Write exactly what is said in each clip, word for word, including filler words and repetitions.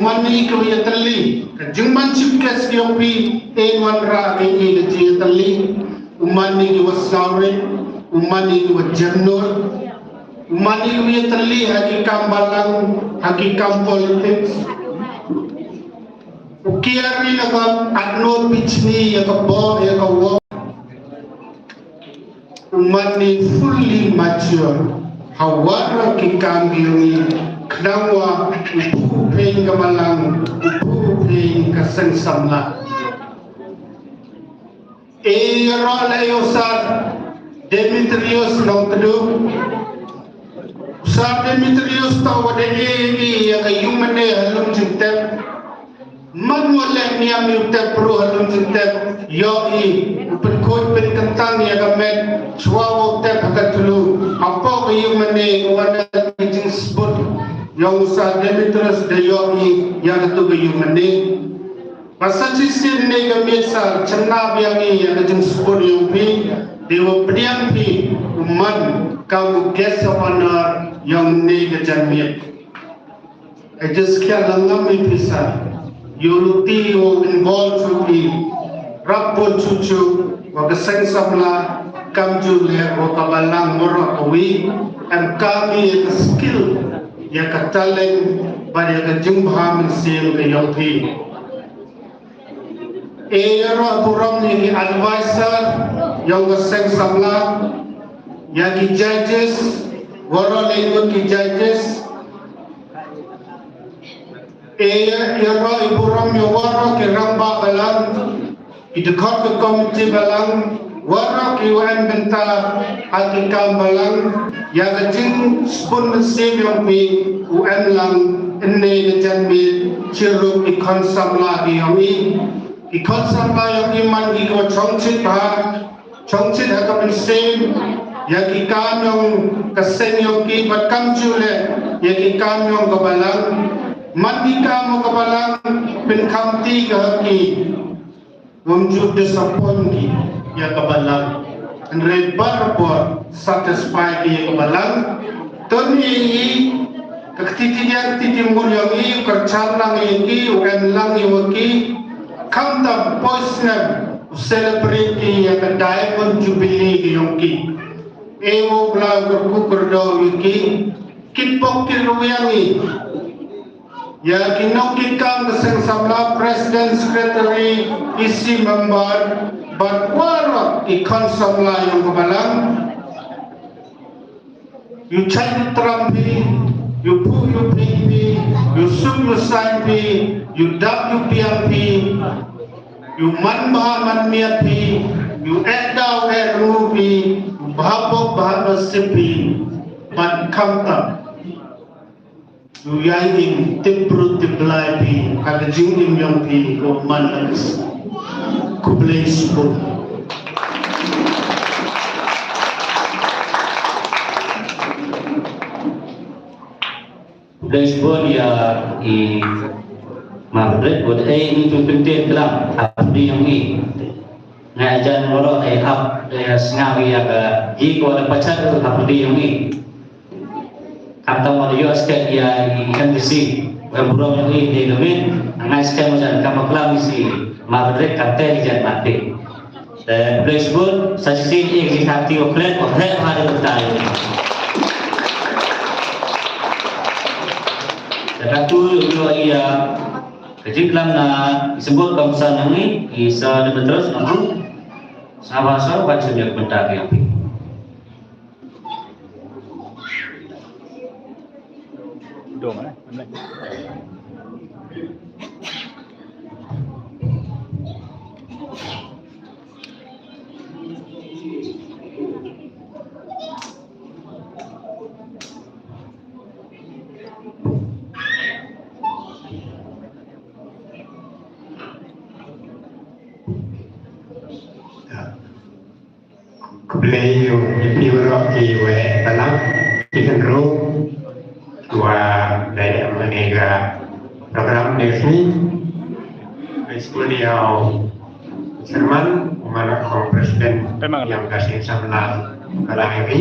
man ïa ki wa ïatylli, ka jingman chief guest ïong phi, te wanrah ïa ki ka jingïatylli. U man ïa ki wa sngewrit, u man ïa ki wa jemnud, u man ïa ki wa ïatylli ha ki kam balang, ha ki kam politics. U kiar ïa ka atnot, bichni ïa ka bor ïa ka wok. U man i fully mature ha waroh ki kam ki ïong i, khnang wa u phuh u phein ka balang, u phuh u phein ka seng samla. E ïaroh leh ïa u Sir Demetrius Nongtdu. U Sir Demetrius to wa da e ïa ka ïumane ha lum jingtep. Man wa leh niam ïa u tep ruh ha lum jingtep, ïoh i u pynkhuid pynkyntang ïa ka met shuwa wa u tep ha ka tlu. Hapoh ka ïumane ka wan da ka jingsbun ïa u Sir Demetrius da ïoh i ïa katu ka ïumane. Ba sa shisien ne ka miet sa chynna biang i ïa ka jingsbun ïong phi, dei wa pdiang phi u man kam u guest of honor ïong ne ka janmiet. I just kiar la ngam i pisa. Ïoh luti ïoh involve shuh i, rap bun shuh shuh wa ka seng samla, kamjooh leh wa ka balang waroh kawi. Em kam i ïa ka skill, ïa ka talent, bad ïa ka jingbha mynsiem ka ïong phi. E ïaroh burom ïa ki advisor ïong ka seng samla, ïa ki judges, waroh leh ïa ki judges. E ïaroh i burom ïa waroh ki rangbah balang, ki dkhot ki komiti balang, waroh ki wa em bynta ha ki kam balang. Ïa ka jingsbun mynsiem ïong phi u em lang ynne ka janmiet chirup ki khon samla ki ïong i. Ki khon samla ïong i man ki ko chongchit bha, chongchit ha ka mynsiem ïa ki kam ïong ka seng ïong ki, bad kamjooh leh ïa ki kam ïong ka balang. Man ki kam ïong ka balang pynkhamti ka ha ki. Wam ju disappoint ki ïa ka balang, hynrei barabor satisfy ki ïa ka balang. Tang ïa i ka kti ti dia kti ti mur ïong i, ka kyrchan lang ïa ki, u em lang ïa ki. Khamtam poi snem u celebrate ki ïa ka diamond jubilee ki ïong ki. E u Blei u kyrkhu kyrdoh ïa ki. Ki pok ki rwiang i ïa ki nongkitkam ka seng samla, president, secretary, E C member, bad waroh ki khon samla ïong ka balang. Ïu chait ïu tram phi, ïu phuh ïu phein phi, ïu suk ïu saiñ phi, ïu dap ïu biang phi, ïu man bha man miat phi, ïu eh daw eh rngu phi, ïu bha bok bha nasib phi. Bad khamtam ïu ïai im tip brut tip Blai phi ha ka jingim ïong phi ko man la. Khublei shibun. Khublei shibun ïa i Ma Frederick, bad ei i tu pyntieng klam ha pyrdi ïong i. Nga jan waroh ei ap, ei sngaw ïa ka i ko da pachat ha pyrdi ïong i. Khamtam wa ïoh step ïa i M D C, wa burom ïong i ni domin, nga step mo jan kam klam i si Ma Frederick, kam te i jan mate. Te khublei shibun, sa shisien i ki thati wa klet, wa klet ha de betai. Te katu ïoh ïa ka jingklam na i symbud kongsan ïong i, i Sir Demetrius Nongtdu. Sa wa sa wa chim ïa ka bynta ka ïong phi. Khublei ïa phi waroh ki wei balang, ki khynroo, wa dei em ha kane ka program ne sngi. Khublei shibun ïa u Chairman, u man u President ïa ka Seng Samla Balang ïa phi.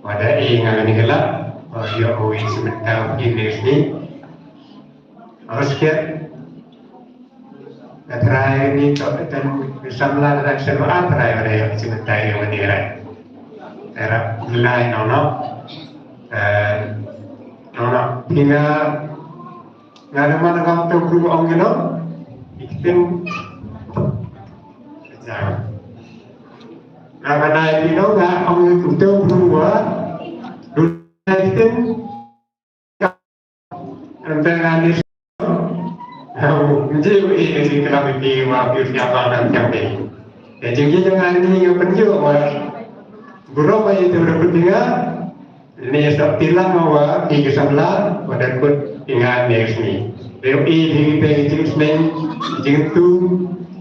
Wa da i nga kane ka lad, wa ïa u i symmet ka u ne sngi. Oskhet. Ka trai ni to ten samla da sel a trai ore sing tai ore rai. Era nilai no no. Eh, no no. Tinga ngana mana kam to guru ong no. Ikin. Ngana ino nga ong to guru wa. Dun ikin. Ante ngani nji u i nji kala bi wa bi nya ba dan jam de. Ya jing ji jang ani nga penju wa. Guru ba itu rebut dinga. Ni sa tilang wa i ke samla wa dan kut inga ne sni. Leo i di te jing sneng jing tu.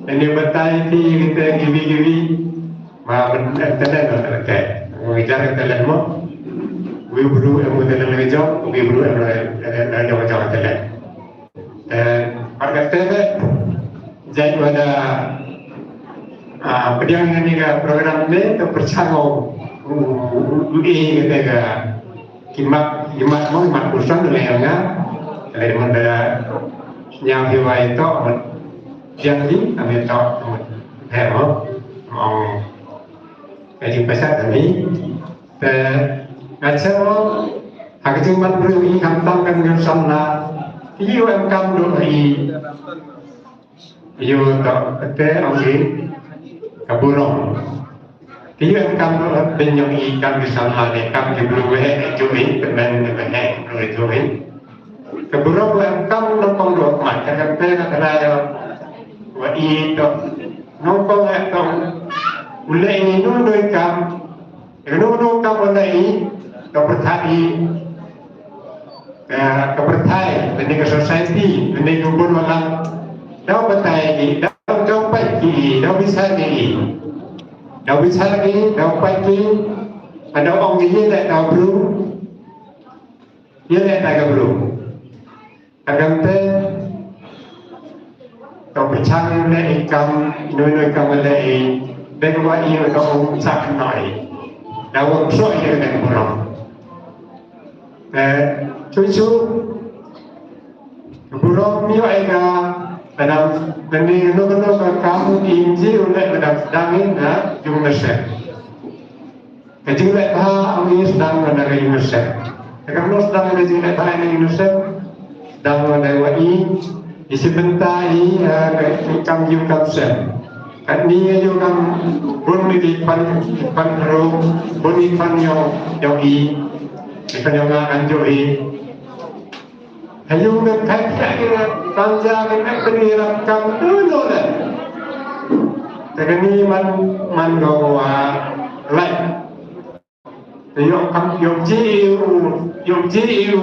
Ni batai ti te gibi gibi. Ma ben talent no talent. Ngi jar talent mo. Wi bru em talent lagi jong, wi bru em lagi jong jong talent. Eh, marga tebe jai wada ah pediang ni ka program ni to perchango. U i ka kimat kimat mo kimat kusan le nga. Le manda nyang hiwai to. Yang di kami to. Hero. Ong. Ka jingpynsad kane te nga shem ha ka jingman briew i khamtam ka jingïasamla. Ki ïoh em kam duh i ïoh doh te ong i ka burom. Ki ïoh em kam duh te ong i kam ki samla ne kam ki briew waheh ne jong i, te men ne waheh ne jong i. Ka burom em kam nongpong duh mat ka kam te na ka la ïoh wa i doh nongpong eh doh u leh i nu nu i kam. Ka nongno ka pynlait i ka pyrthei, ka pyrthei, lane ka society, lane ka bun wallam. Daw batai i, daw daw pait i, daw bishar i, daw bishar i, daw pait i. Daw ong i le daw bru. Ïa leh ta ka bru. Ka kam te to pyrchang leh i kam, ino ino i kam leh i, dei ka wah i to ong sak noi. Da wah so i dei ka burom. Te chu chu burom mi ïoh i ka, ka dang kane ino ino ka kam i nji u leh ka dang sdang i na jong na seh. Ka jingleh bha ong i sdang na ka UNICEF. Ka kam no sdang na jingleh bha na UNICEF. Sdang na wa i i sibenta i ka kam yu kam sem. Katni yu kam bun i pan pan ro bun i pan yo yo i i pan yo nga kan jo i. Ayu me pek ya kira tanja me pek bini rap kam tu no le. Tegani man man go wa lai. Te ïoh kam ïoh ji u ïoh ji u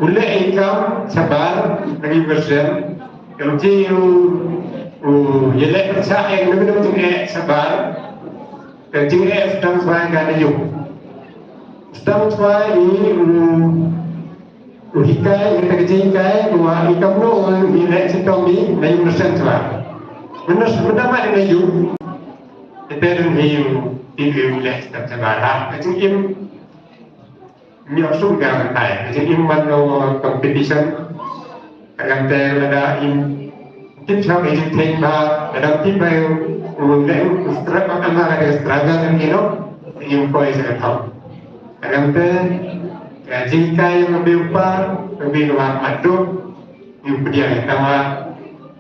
u leh i kam shabar lagi version. Ïoh ji u u ye leh cha eng lagi dum jing eh shabar. Te jing eh sdang swai ka ne yu. Sdang swai i u u hikai, kita ka jinghikai, wa i kam no u i leh chitom i na yu na sen chwa. Mena mena ma i na yu. Ite dun hi u i u leh chitom chwa. Ha ka jingim mi ok sum ga ka tai. Ka jingim man no competition. Ka kam te lada im tip chwa ka jingtheng ba lada tip ba u leh u struggle ka ma ka struggle kan you know. Im koi sa ka thong. Ka kam te ka jinghikai ïa ka biu pa ka biu ka mat duk. Ïa u pdiang ïa ka ma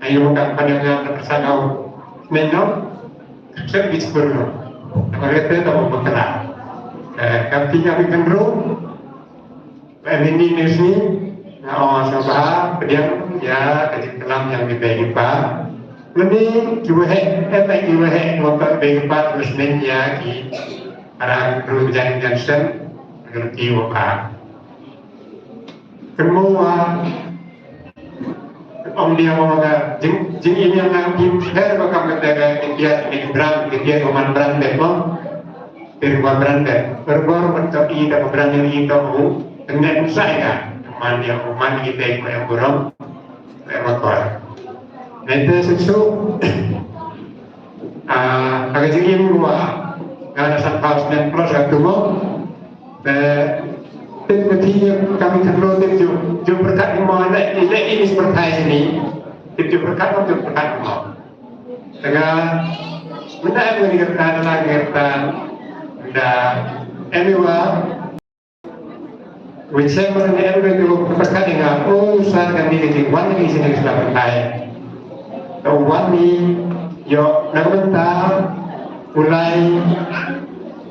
ayu ka pdiang ïa ka sa ka u men no. Sep bi skur no. Ka ma rete ta u bakala. Ka ti ka bi kan ru. Ba ni ni ni sni nga ong sa ba pdiang ïa ka jingklam ïa ka bi pa. Meni ki waheh eh ki waheh wa ka bi pa sni ïa ki arang ru jan jan sen. Ka ti wa pa. Kynmaw wa ong dia wa ka jing jing ini yang ngam kim her ba kam kata ka India ini brand India ko man brand de ko. Pir wa brand de. Perbor ban to i da brand ini to u. Tengah usai ka. Man dia ko man kita ko yang burung. Ko yang motor. Nanti susu. Ah, ka jing ini wa. Ka da san paus nen plus ka tumo. Te Tip ka thing ïa ka mi khatno tip ju, ju pyrkhat mo, ïa ïa ïa ïa pyrkhat sini. Tip ju pyrkhat mo, ju pyrkhat mo. Tega mynta em ngi kata da la ngi kata da em ïa wa. Wi chem ma ngi em ngi ju pyrkhat ïa nga, oh, sar kane ka jingwan ngi sini ka sla pyrkhat. Ka wan ni ïoh na ka bynta u lai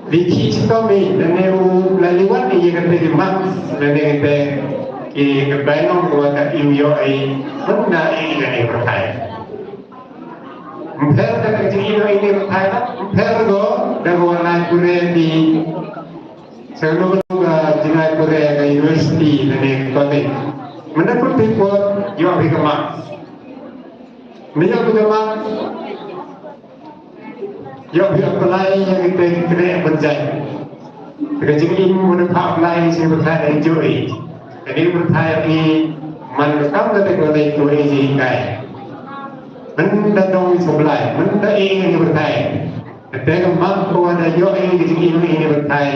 dei ki shitom i lane u lai liwan i ïa kata ki marks lane kata ki, ka bainong ka wa ka im ïoh i mynta i lane pyrthai. Mpher ka ka jingim ïoh i ne pyrthai la, mpher ko da ka wa lai pule di. Sa ka nongkyndong ka jingai pule ka university lane ka college. Mynta pun phi por ïoh phi ka marks. Mynta ïoh phi ka marks, ïoh phi apply ïa kita ki kynhun pynjah. Ka jingim mynta pha apply sha pyrthai da joi. Ka dei pyrthai ki man ka kam ka te ka lei ka lei jingkai. Mynta dong i supply, mynta i ïa pyrthai. Kata ka mark ka wa da ïoh i ka jingim i ïa pyrthai.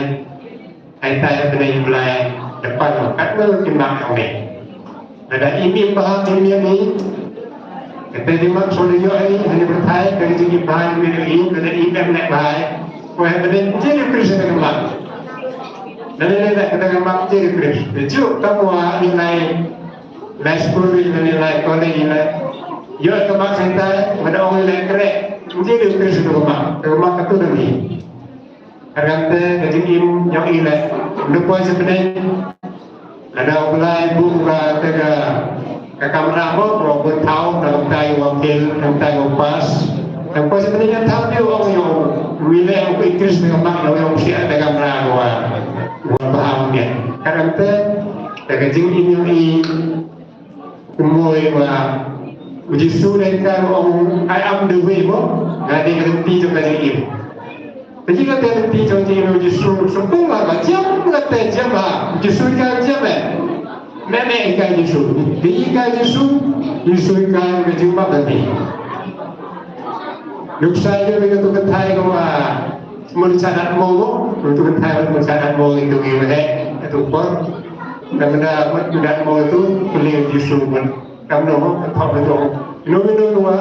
Ai tai ha bneng Blei da pan katno ki mark jong me. Lada im im bha im im i, kata ki mark shu ïoh i ha bneng pyrthai, ka jingim bha im im i, lada im em leh bha i, ko ha bneng jingim Khrist ka mark. Lada leh leh kata ka mark jingim Khrist. Te ju tang wa i lai, lai skul i, lada lai college i lai. Ïoh ka mark center, lada ong i lai kreh, jingim Khrist ka mark, ka mark ka tu nangi. Hangta ka jingim jong i leh, ym poi sha bneng. Lada u Blei buh ka te ka, ka kamra mo, ko bun thaw, na u tai wa fail, na u tai wa pass. Ym poi sha bneng, ïa thaw te u ong ïa u, wi leh u Khrist ka mark, ïa u ong sia te kamra ko wa, wa bha ong ïa. Hangta ka jingim jong i, Kumoi ba u Jisu dei ka ong, "I am the way," mo, nga dei ka lynti jong ka jingim. Te ji kata lynti jong jingim u Jisu, sempurna ba jam kata jam ba u Jisu ka jam eh. Me me ka Jisu, dei ka Jisu, Jisu ka ka jingmap lynti. Nuksa ïa ka tu ka thai ka wa Mun sa dat mo mo, mun tu kan thai mun sa dat mo itu ngi waheh, itu por. Dan benda mun tu dat mo itu, kuling Jisu mun. Kam no mo, kan thok itu. Ino ino nua,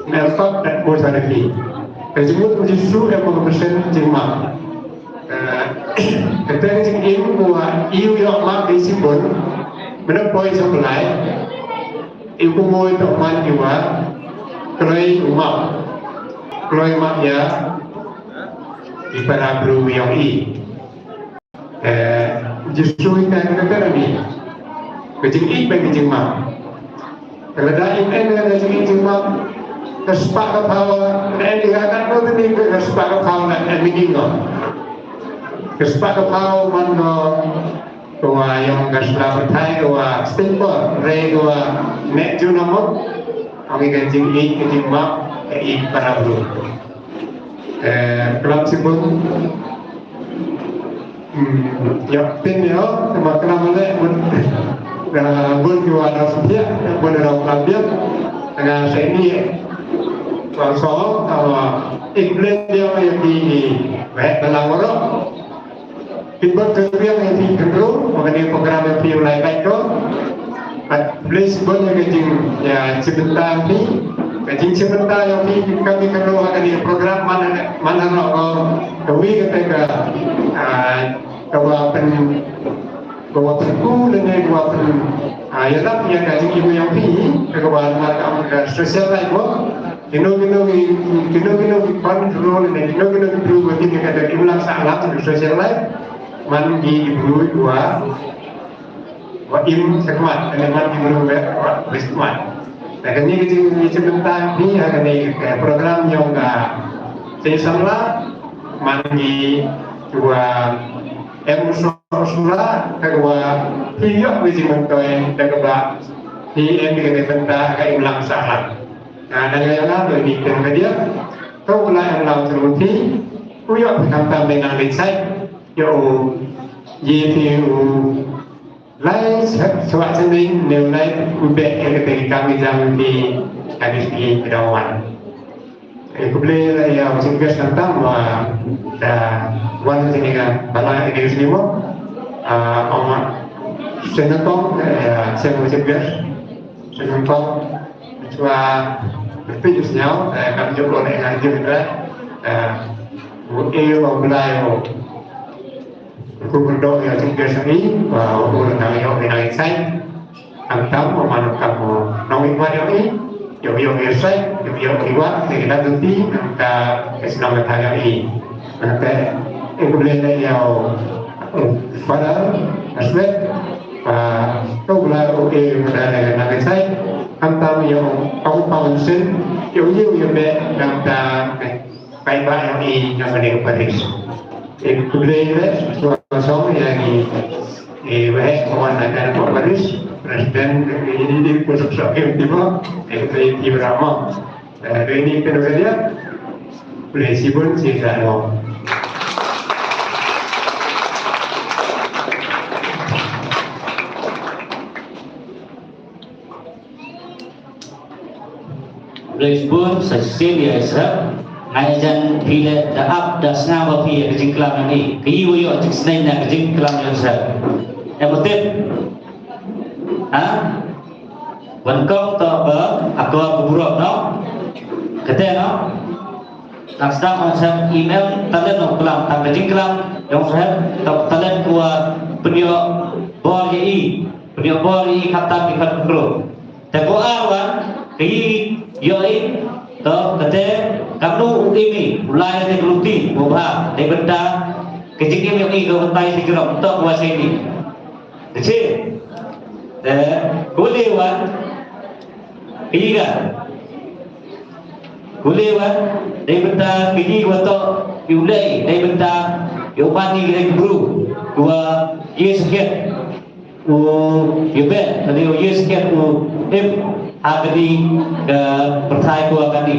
nampak dat mo sa dat ni. Kan jimut Jisu em mo persen jingma. Kata jingim nua, iu yok mak di simbol. Benda poi sa pelai. Iu kumoi tok man iwa. Kloi umap. Kloi map ya. I para bru yong i. Eh, Jisu i ka ka ka ni. Ka jingïeit bad ka jingmap. Ka lada i en ka jingïeit jingmap. Ka spah ka phaw, ka en ka ka ka ni ka spah ka phaw na en ni ngo. Ka spah ka phaw man ngo. Ka wa yong ka sla pyrthai ka wa stimper re ka wa ne ju na mo. Ami ka jingïeit ka jingmap ka i para bru. Eh, klam sibun. Hmm, ya pin yo, tema klam le bun. Bun ki wa da sumpiak, bun da klam dia. Nga sa ini. Wa so, wa ik blen dia ya di ni. Weh, dalam orang. Pynbor kyrpang ïa phi khynroo, ba kane program ïa phi u lai bad ko. Bad please bun ïa ka jing, ïa, chimbynta ïa phi. Ka jingchimbynta ïa phi, ka phi khynroo ha kane program man, man ha noh ko. Ka wi kata ka, ah, ka wa pyn, ka wa pynku lane ka wa pyn, ah, ïarap ïa ka jingim ïa phi, ka wa namar ka, ka social life ko. Kino kino ki, kino kino ki control ne, kino kino ki bru ba kin ka da imlang sahlang ki social life. Man ki bru wa, wa im sahmat, ne man ki bru wa, wa sahmat. Na kane ka jing, jing bynta ni, ha kane ka program yong ka Seng Samla, man ki wa em so sula, ka wa, hi yok wi jing bynta, da ka ba, hi em ki ka bynta, ka imlang sahlang. Nga dang ïa la doi ni pyn ka dia. To u la ïa la u tru thi. U ïoh phi khamtam dei nang dei sai. Ïoh u ye phi u lai swa sending ne u lai u beh ïa ka dei kam i jam phi ka dei phi ka dei wan. Ïa ku ble la ïa u sing gas khamtam wa da wan sini ka bala ïa ka sini mo. Ah, ong ma. Seng nangkong, eh, seng mo jebia. Seng nangkong. Chwa, tu ju sñiaw, eh, kam ju ko ne ngan ju re. Eh, u e u blai u. Ku berdoa ya jebia sang i, wa u nang yo nang sai. Khamtam mo mano kam mo nong i wa yo i, yo yo yo sai, yo yo i wa, ni kita tu ti, nang ta es nong ta yo i. Nang te, e ku le le yo, Father, asbet, pa, to bla o e, Father, nang sai, khamtam yo, kong pang sen, yo yo yo be, nang ta, Paidbah ïa ngi na ka liang parish. Eh, khublei ïa shuwa song ïa ngi, eh, waheh kawan na ka liang parish, president, eh, ini di pusat song ïa tiba, eh, khublei tiba ramah. Eh, ini kena kerja, khublei sibun, sibun. Khublei shibun, sa shisien ïa i Sir. Nga ïajan phi leh da ap da sngap ba phi ïa ka jingklam ngi. Ki ïoh ïoh jingsneng na ka jingklam ïa i Sir. Em u tip. Ha? Wan kong to ba akor ku burok no. Kate no. Nang sdang ong Sir email talent no klam tang ka jingklam ïong Sir to talent ku wa pynïoh bor ïa i. Pynïoh bor ïa i khamtam ki khat khynroo. Te ko ar wan, ka ïoh i, to kate, kamnu u im i, u lai te ka luti, u bha, te bynta, ka jingim ïa i ka bynta i jingkyrong, to ko wa shai ni. Te che, te, ko le wan, ka ïa ka. Ko le wan, te bynta, ka ïa ka wa to, ïa u lei, te bynta, ïa u mani ka bru, ko wa, ïa sakhiat. U ïa bet, kane u ïa sakhiat u im ha kane ka pyrthai ko kane.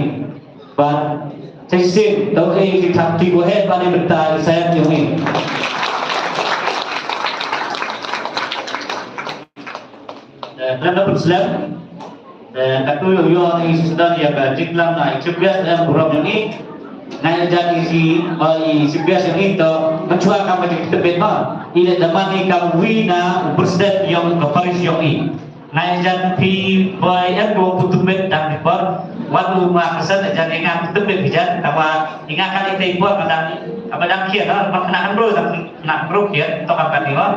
Ban sa shisien to ei ki thap ti ko heh ban i bynta i Sir ïa ngi. Eh, khlem da pynslem. Eh, katu ïoh ïoh i sdang ïa ka jingklam na i Chief Guest em burom ïa ngi. Nga ïa jan i si, eh, i Chief Guest ïa ngi to, mynshuwa kam ka jingtbit ma. I leh da man i kam wi na u president ïong ka parish ïong i. Nga ïa jan phi boi em ko putbit dang di por. Wat u ma kesan ïa jan i nga putbit i jan, tama i nga kan i tei por ka dang, ka dang khia ka, ma kena kan bro, dang kena bro khia, to kam kan i ma.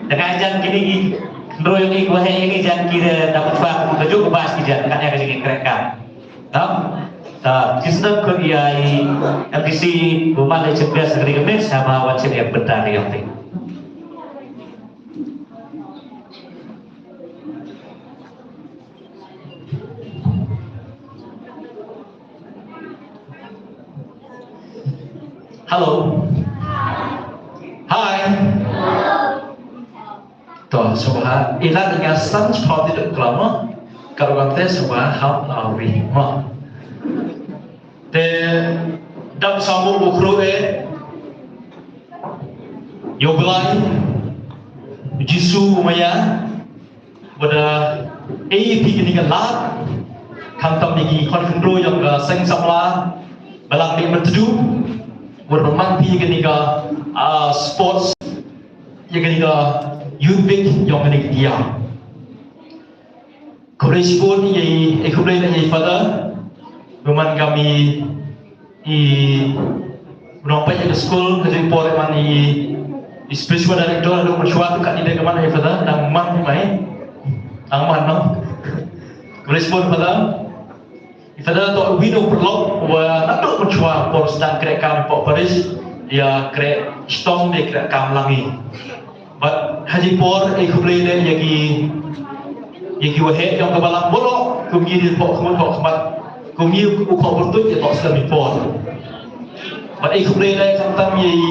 Te nga ïa jan kini ki, bro ïong i ko heh ïong i jan ki da, da putfa, ka juk bas ki jan, kan ïa ka jingkrek ka. Tau? Ta, ki sdang ko ïa i M D C, u man le chip bias kri kemit, sama wan chip ïa bentar ïa ti. Hello. Hi. To, sngewbha, i la nga san spot i dok klama, ka ruang te sngewbha, hap na wi ma. Te, dam sambu bukru e, ïa u Blai, Jisu maya, bad ei phi kini ka lad, khamtam ïa ki khon khynroo ïa ka seng samla, Balang Mih Myntdu, bad man phi kini ka, ah, sports, ïa kani ka youth week ïong kani ka tiar. Khublei shibun ïa i, eh, khublei ïa i Father. Ruman kami i nongpeit ïa ka school, ka jingpor man i, i spiritual director, ruh mynshuwa tu kat i dei ka man i Father, nang man mai. Nang man no. Khublei shibun Father. I Father to wi no pyrlok wa naduh mynshuwa por sdang kreh kam pok parish ïa kreh shtong de kreh kam langi. Bad ha ji por ei khublei leh ïa ki ïa ki waheh ïong ka Balang Molo kum ki de pok khmat pok khmat kum ki u khop bertut ïa tok sdang i por. Bad ei khublei leh khamtam ïa i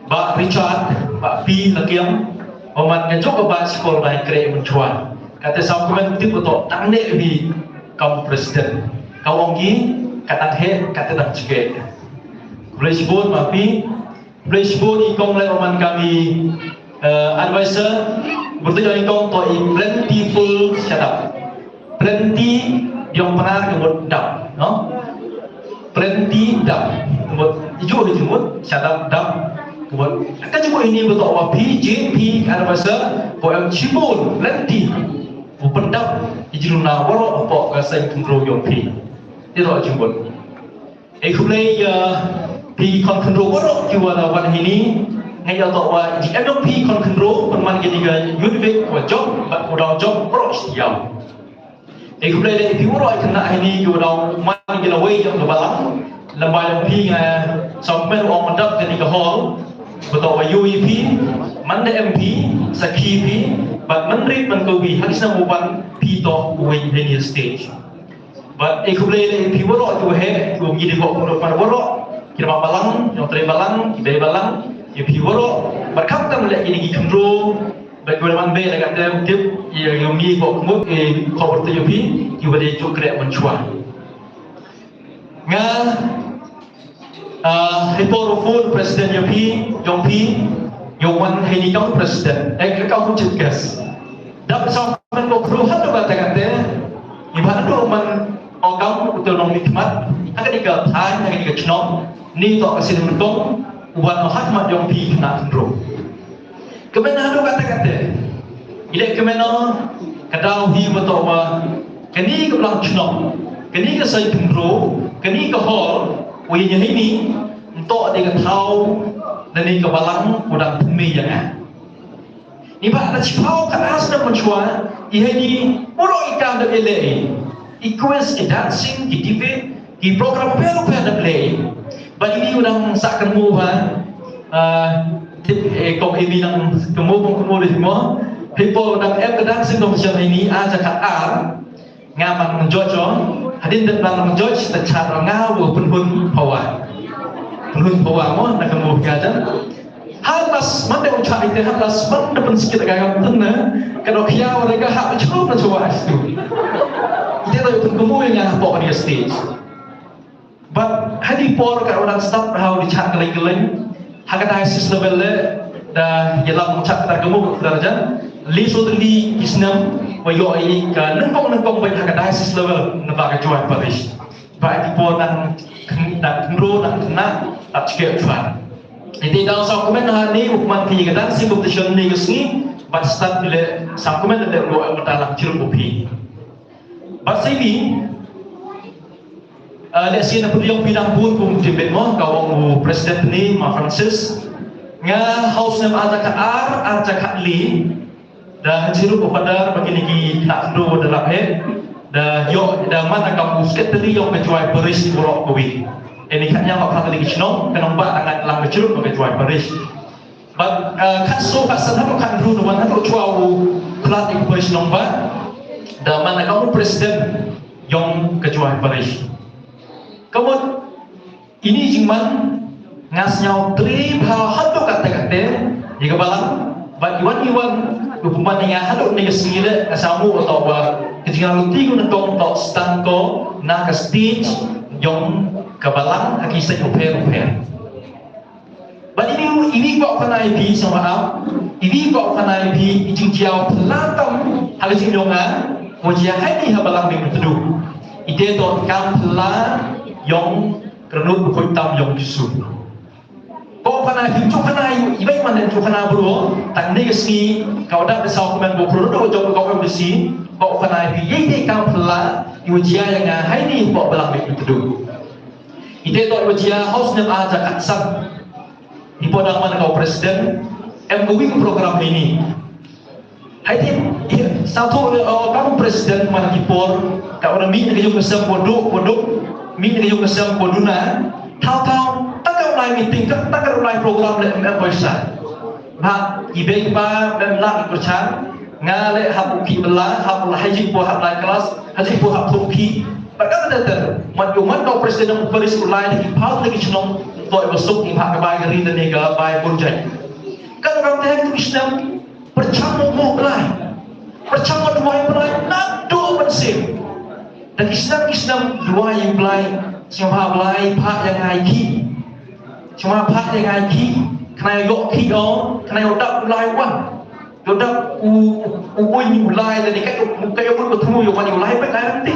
Bah Richard, Bah P Lakiang, ba man nga jong ka bah skul ba kreh mynshuwa. Kata sam kmen tip to tang ne bi kam president. Ka ong ki, ka tang he, kata dang chike. Khublei shibun Bah P, khublei shibun i kong leh ba man kami, eh, advisor, bertu i kong to i plentiful shut up. Plenty, ïong Pnar ka mut dap, no? Plenty dap. Mut, iju iju mut, shut up dap. Ka jingmut ine ba toh wa phi jin phi ka advisor, ko em chibun lenti u pyndap i jingna waroh ko ka seng khynroo yong phi. Ito jingmut. E khublei ya phi khon khynroo waroh ki wa la wan hini. Ngai ya toh wa ji em yong phi khon khynroo pynman ki ni ka yudbik wa jok bat u dau jok waroh siaw. E khublei le phi waroh i khynnah hini ki wa dau man ki lawei jong ka balang. Lamba jong phi nga sawmen ong mandap kani ka hall. Ba toh wa yui phi, man da em phi, sakhi phi, bad man rit man kawi ha ki snem u ban phi toh uwei hini stage. Bad e khublei le phi waroh ki wa heh ki wa ngi di bok pyndoh pan waroh. Ki da balang, yong trei balang, ki bei balang, ya phi waroh. Bad kham tam le ki ni ki khynroo. Bad ki wa man bei le ka tem tip ya yong ngi bok mut e khobor tu ya phi ki wa dei juk krek man chwa. Nga ah, hei por u phone president ya phi, yong phi, yong wan hei ni kong president, eh, ka kong chief guest. Dap sa man ko kru hatu ba ta kate, i ba hatu man o kong utul nong ni khmat, haka ni ka thai, haka ni ka chnong, ni to ka sin mentong, u wan ma khmat yong phi khynnah khynroo. Kmen haduh kata kata. Ile kmen o, ka daw hi ba toh wa kani ka blang chnong, kani ka seng khynroo, kani ka hall, u ïa hini, nto de ka thaw, na ni ka balang, u dang thymmai ïa nga. Ni ba na chiphaw ka as na machwa, i hini, puro i kam da ele. I quiz, i dancing, i debate, i program pher pher da play. Ba ini u dang sa kynmaw ba, ah, tip, eh, kong ini dang kynmaw, kong kynmaw dei mo. Hei por dang em ka dancing competition ini, a jaka ar. Nga man judge o. Hadien dep man judge, ta chat nga u pynhun pawa. Pynhun pawa mo, na kynmaw ka jan. Hal mas man de u chah ite hal mas man de pun sikit ka gam tun na. Ka dok ya wa ka ha chulu na chwa stu. Ite to pun kumu nya ha pok ni stage. But hadi por ka orang stop how di chah keleng keleng. Ha ka diocese level le da yalam chah ka kumu ka jan. Li so li kisnem wa yo ai ka nengkong nengkong bai ha ka diocese level na ba ka Jowai parish. Ba ki por dang, dang khynroo, dang khynnah, dap chike chwa. Ite dang sa kmen ha ni, u kmen ki ka dancing competition ni ka sngi, bad start le sa kmen le ruh mata lang chirup u phi. Bad sini, eh, le sini pun yong phi dang bun kum timbet mo, ka ong u president ni, ma Francis. Nga house nem aja ka ar, aja ka li, Da chirup u padar ba kini ki khynnah khynroo da lap heh. Da ïoh da man ka u secretary yong ka Jowai parish waroh kawi. Ini khynnah yong ka kali ki chnong ka nong ba angat lang ka chirup ka Jowai parish. Bad, eh, khat so khat san hynriew khat hynriew da man hynriew chwa u plat i parish nong ba. Da man ka u president yong ka Jowai parish. Ka mut Ini jingman nga sngew trei bha haduh katta katta ïa ka balang bad iwan iwan u pynban ïa nga haduh ne ka sngi le ka samu u toh ba ka jingïaluti ku nyngkong toh sdang ko na ka stage jong ka balang ha ki seng u pher u pher. Bad ini ini ko khana ïa phi sngewbha ap ini ko khana ïa phi i jingjia u phylla tam ha ka jingjia nga ko jia ha ki ha balang Mawtduh. Ite toh kam phylla ïong Kyrnut u khuid tam ïong Jisu. Ko khana hi chu khana hi i bai man chu khana bro tang ne sngi ka wada ka saw kmen ko bro do jong ko ko bisi ko khana hi ye te ka pla i wajia ya nga hai ni ko bla me tu. Ite to wajia house ne a ja ka san. Ni po dang man ko president em ko wing program ini. Hai ti, sa tho le o kam president man ki por ka ora mi ne yung kesem bodo bodo mi ne yung kesem boduna. Thau thau ta ka lai meeting ka ta ka lai program le em poisa. Ba i be ba bem la i perchan nga le hap u ki bela hap la haji po hap lai kelas haji po hap thok ki. Ba ka ta ta mat yo man ka president u paris u lai ki pau le ki chnong to i besuk i ba ka bai ri ne ka bai pun jai. Ka ram te ki snem Pyrchang mo mo blai. Pyrchang mo duwai blai na do ban sim. Da ki snam ki snam duwai blai. Sima blai pha yang ai ki. Sima pha yang ai ki. Kena yok ki o. Kena yok dap blai wan. Yok dap u u ui blai da ni ka yok ka yok ko temu yok wan blai pa ka ti.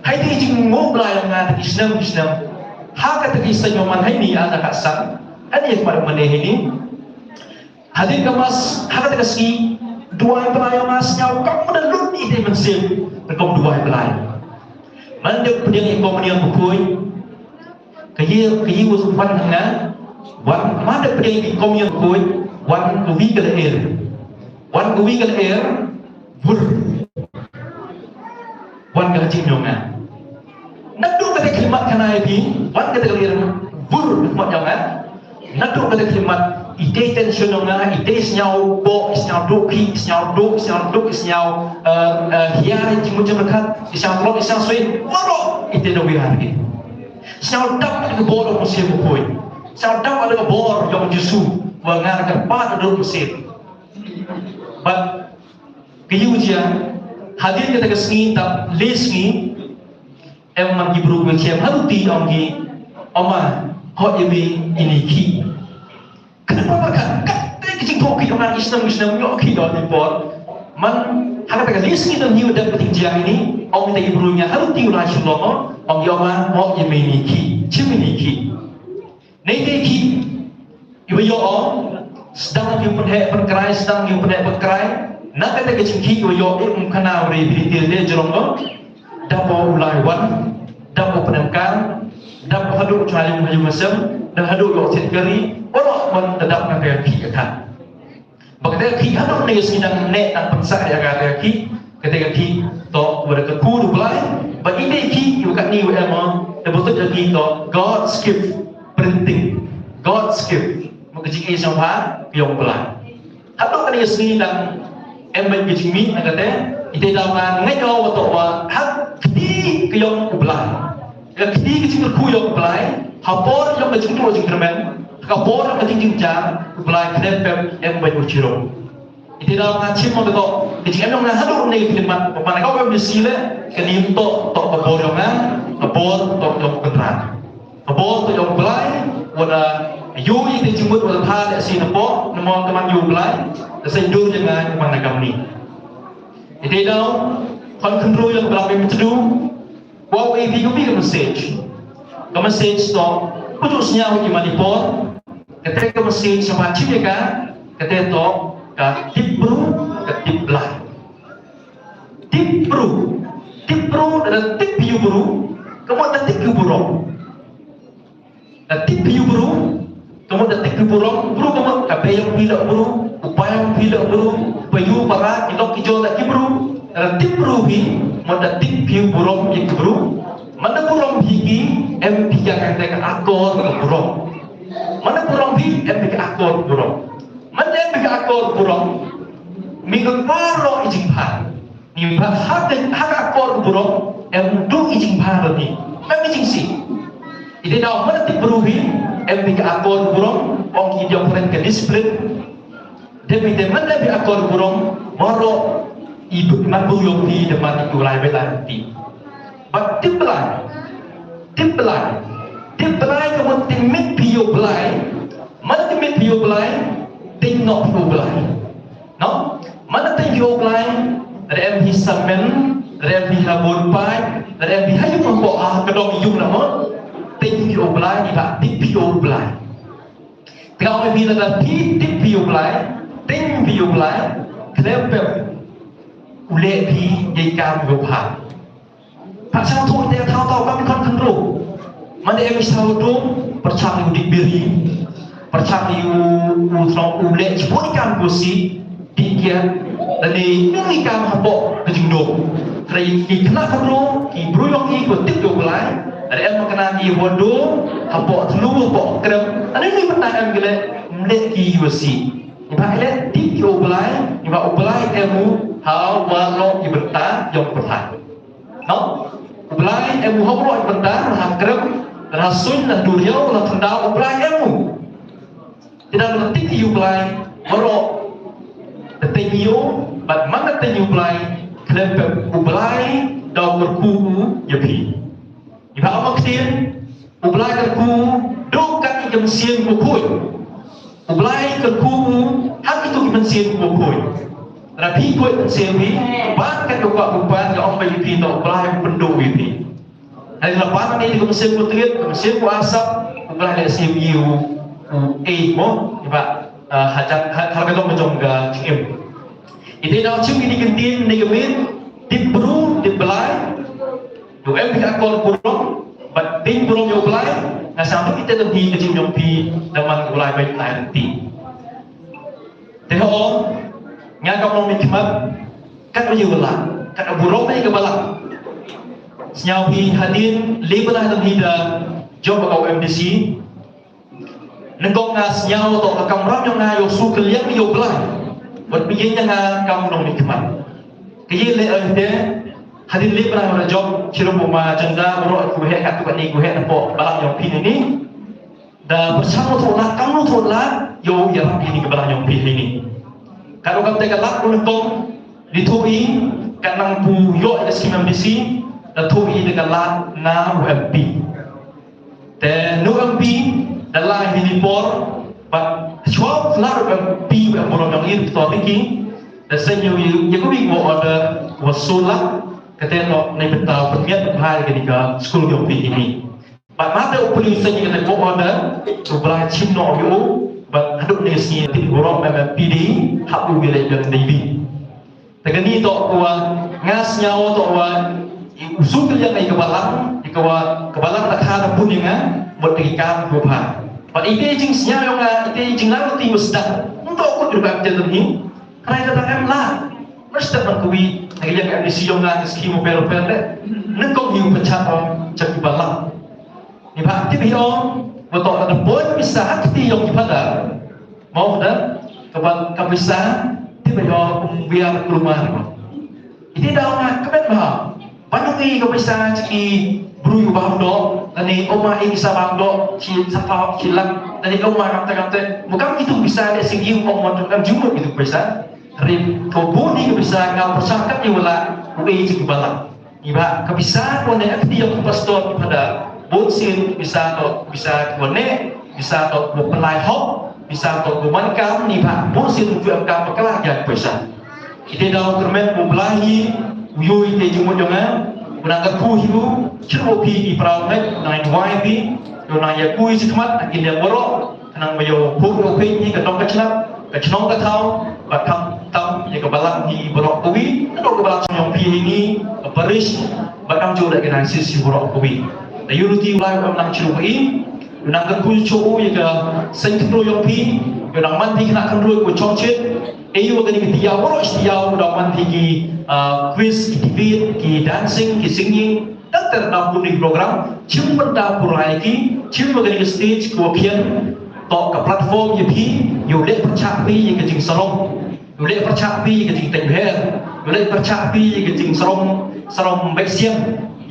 Hai ti jing mo blai nga da ki snam ki snam. Ha ka ta ki snam man hai ni ada ka san. Ani ïa ka mat mane hi ni. Hadien ka Mass, ha kata ka sngi, duwai Blai ïa nga sñiaw kam mut da lut ïa i Mynsiem, da kum duwai Blai. Man da pdiang ïa ka Komunion Bakhuid, ka ïa, ka ïa u wan ha nga, wan, man da pdiang ïa ka Komunion Bakhuid, wan ka wi ka lyer. Wan ka wi ka lyer, vur. Wan ka jingmyntoi nga. Naduh kata ka khlieh mat khana ïa phi, wan kata ka lyer vur mat ïa nga. Naduh kata ka khlieh mat, ite tension ïa nga, ite sñiaw bok, sñiaw duk ki, sñiaw duk, sñiaw duk, sñiaw, eh, eh, hiar, jingmut jingpyrkhat, sñiaw tlot, sñiaw sui, waroh, ite da wiar ki. Sñiaw dap ka bor ïa u Mynsiem Bakhuid. Sñiaw dap ka bor ïa u Jisu, wa nga ka pa da u Mynsiem. Bad ka ïa u jia, hadien kata ka sngi tang le sngi, em man ki bru ki chem, haduh ti ong ki, "Oma, hot ïa me ine i khih." Kata ka por ka, kata ka jingthoh khih ong nga, i snem, i snem, ïoh khih don i por. Man, ha kata ka le sngi don hi u dep ka jingjia ine, ong kita ki bru ïa nga, haduh ti u la shu long, ong ki, "Oma, hot ïa me ine i khih, chim ine i khih." Nei te ki, iba ïoh ong, sdang ki pynheh pynkrai, sdang ki pynheh pynkrai. Na kata ka jingkhih iba ïoh, eh, um khana u re bri te le jrong ong. Dap u lai wan, dap u pynemkam, dap haduh u chai ym hayu masem, dap haduh ïoh thied kari, waroh wan da dap na ka khih ka khan. Ba kata ka khih haduh ne ka sngi dang neh dang pynsah ïa kata ka khih, kata ka khih to wa da kyrkhu da u Blai, ba ine i khih iwa katni wa em, da ba tut da khih to God's gift printing, God's gift. Mo ka jingïeit sha u Blai, ka ïong u Blai. Haduh kane ka sngi dang em beit ka jingmih na kata, ite daw nga ngeit wa to wa ha kti ka ïong u Blai. Ka kti ka jingkyrkhu ïong u Blai, ha por ïong ka jingduh jingkyrmen, ha por ïong ka jingjynjar, u Blai khlem pep em beit u chirom. Ite daw nga chim mo to, ka jingem ïong nga haduh ne ka khyllipmat, ba man ka wem ne sile, ka nim to, to ka bor ïong nga, ka bor to ïong u Kynrad. Ka bor to ïong u Blai, wa da ïoh ïa ka jingmut wa da tha lehse na pok, na mon ka man ïa u Blai, da saiñdur ïa nga ka man na kamni. Ite daw, khon khynroo ïa ka Blai Myntdu, Wow, A B ka wi ka message. Ka message to, pynduh sñiaw ki mani por, kata ka message sa ma chim ïa ka, kata to, ka tip bru, ka tip Blai. Tip bru, tip bru, da tip ïa u bru, ka mut da tip ïa u burom. Da tip ïa u bru, ka mut da tip ïa u burom, bru ka mut ka bei ïong phi la bru, u pai ïong phi la bru, u payu para, ki lok ki jor da ki bru, da tip bru phi, mut da tip ïa u burom ïa ki bru, man da burom phi ki, em phi ka kata ka akor ka burom. Man da burom phi, em phi ka akor burom. Man da em phi ka akor burom, mi ka baroh i jingbha. Ngi bha ha ka, ha ka akor burom, em duh i jingbha ruh ni. Em i jingsih. Ite daw man tip bru hi, em phi ka akor burom, ong ki ïong phareng ka discipline. Dep ite man phi akor burom, waroh i bu-, man bru ïong phi, da man i u lai bela ti. Bad tip Blai. Tip Blai. Tip Blai ka mut tip miet phi ïa u Blai. Man tip miet phi ïa u Blai, tip noh phi ïa u Blai. No? Man da tip ïa u Blai, da em phi samen, da em phi ha bun pai, da em phi ha ïung ha poh, ah, ka dong ïung na mo. Tip ïa u Blai, ni ba tip ïa u Blai. Te ka ong phi lada phi tip ïa u Blai, tip ïa u Blai, khlem pep u leh phi ïa i kam ïa u bha. Pyrshang thuh te thaw thaw kam khon khynroo. Man da em i saw dum, pyrshang ïa u dik biri. Pyrshang ïa u, u throng u leh chibun i kam ko si, dik ïa, lane ïa i kam hapoh ka jingdum. Hynrei ki khynnah khynroo, ki briew ïong i ko tip ïa u Blai, lada em khynnah ki wa dum, hapoh thlu, hapoh krem, lane ïa i bynta em ki leh, ym leh ki ïa u si. Ïa ba ki leh, dik ïa u Blai, ïa ba u Blai em u, ha waroh i bynta, ïong u Blai. No? U Blai em u ha waroh i bynta, ha krem, ha suiñ, ha duriaw, ha khyndaw, u Blai em u. Te da tip ïa u Blai, waroh. Da tip ïa u, bad man da tip ïa u Blai, khlem pep u Blai, da kyrkhu u ïa phi. Ïa ba ma ktien, u Blai kyrkhu, duk kat ïa ka mynsiem bakhuid. U Blai kyrkhu u, ha kito ki mynsiem bakhuid. Lada phi khuid mynsiem phi, ban kat ka kwah u ban ka ong ba ïa phi, to u Blai u pynduh ïa phi. Lada la ban ïa ka mynsiem bakhuid, ka mynsiem ba asap, u Blai leh siem ïa u. U A mo, iba, ah, ha jong, ha, ha ka jong ka jong ka jingim. Ite da u chim kine ki ktien ne ka miet, tip bru, tip blai. U em phi ka akor burom, bad tip burom ïa u Blai, nga sngewthuh ite lynti ka jingim jong phi, da man u Blai ban ai lynti. Te ho, nga kam long mihkhmat, kat u ïa u Blai, kat u burom ïa ka balang. Sngewbha hadien, leh ba la hadien hi da, jop ka u M D C, Nyngkong nga sngew to ka kamram jong nga ïoh shu kylliang ïa u Blai. Bad phi ïeng ïa nga kam nongmihkhmat. Ka ïing leh oi te, hadien leh Blai ïa jong, chirup u ma jong nga, baroh ku heh, katto katne ku heh, napoh balang jong phi ne ni. Da pyrshang u thoh lad, kam u thoh lad, ïoh ïarap ïa ni ka balang jong phi ne ni. Ka ruh kam te ka lad u nyngkong, di thoh i, ka nang pu ïoh ïa ka skim M D C, da thoh i da ka lad na u M P. Te nu M P da la hi ni por, bad chwa la M P ba bro nong ir to Ricky, da sen yu yu yu ko wi mo order wa sola, kate no ne beta pemiat hai ke ni ka school yo pi ni. Bad mate u puli sen yu kate ko order, tu bra chim no yu, bad haduk ne si ti bro M P D, hap u gele jang ni bi. Te kane to wa nga sngew to wa u suk ïa ka balang, ïa ka wa ka balang ta kha da pun ïa nga, mut ki kam ko pha. Bad ite jingsngew ïa nga, ite jinglang ti u sdang. Nto ko tu ba te ni. Krai ka ta em la. Mesti ban kuwi, ïa ka M D C ïa nga ki skim u per per de. Nang ko yu pechat on, chat ki balang. Ni ba tip hi ong, ba to ka poi pisa ha kti yong ki pada. Mo da, ka ba ka pisa, tip hi ong, um biar kulmar. Iti da ong ka bet ba. Ba nang i ka pisa chiki bru yu bam do, tani oma i sa bam do, chi sa pa chi lak, tani oma kam ta kam te. Mukam itu pisa de sigi ong mo kam jumu itu pisa. Rin ko bu ni ka pisa nga pisa kat ni wala, u i chiki bala. Iba ka pisa ko ne akti ïa u pastor pada bun sin pisa to pisa ko ne pisa to ko pelai hok pisa to ko man kam ni ba bun sin tu am kam bakla ïa pisa. Ite da u termet ko belahi u yu ite jumut jong nga u nang ka ku hiu chiru pi i prau met nang wai pi yo nang ïa ku i sikmat akin ïa borok. Khnang ba ïoh pur ïoh peit hi ka dong ka chnat, ka chnong ka thaw, ba kham tam ïa ka balang hi baroh kawei, ka dong ka balang chnong phi hi ni, ka parish, ba kham jur ïa ka nang sis hi baroh kawei. Da ïoh ruti ulai u nang chru ba i, u nang kan pun chu ïa ka seng khynru ïong phi, u nang man phi khnang khynru ko chong chit, e ïoh ka ni ka tiaw baroh tiaw u nang man phi ki, ah, quiz, ki debate, ki dancing, ki singing, Dang ter na puni program, chim bynta purai ki, chim bynta ki stage ko khian, to ka platform ïa phi, ïoh leh pyrchah phi ïa ka jingsarong, ïoh leh pyrchah phi ïa ka jingteng bher, ïoh leh pyrchah phi ïa ka jingsarong, sarong bek siang,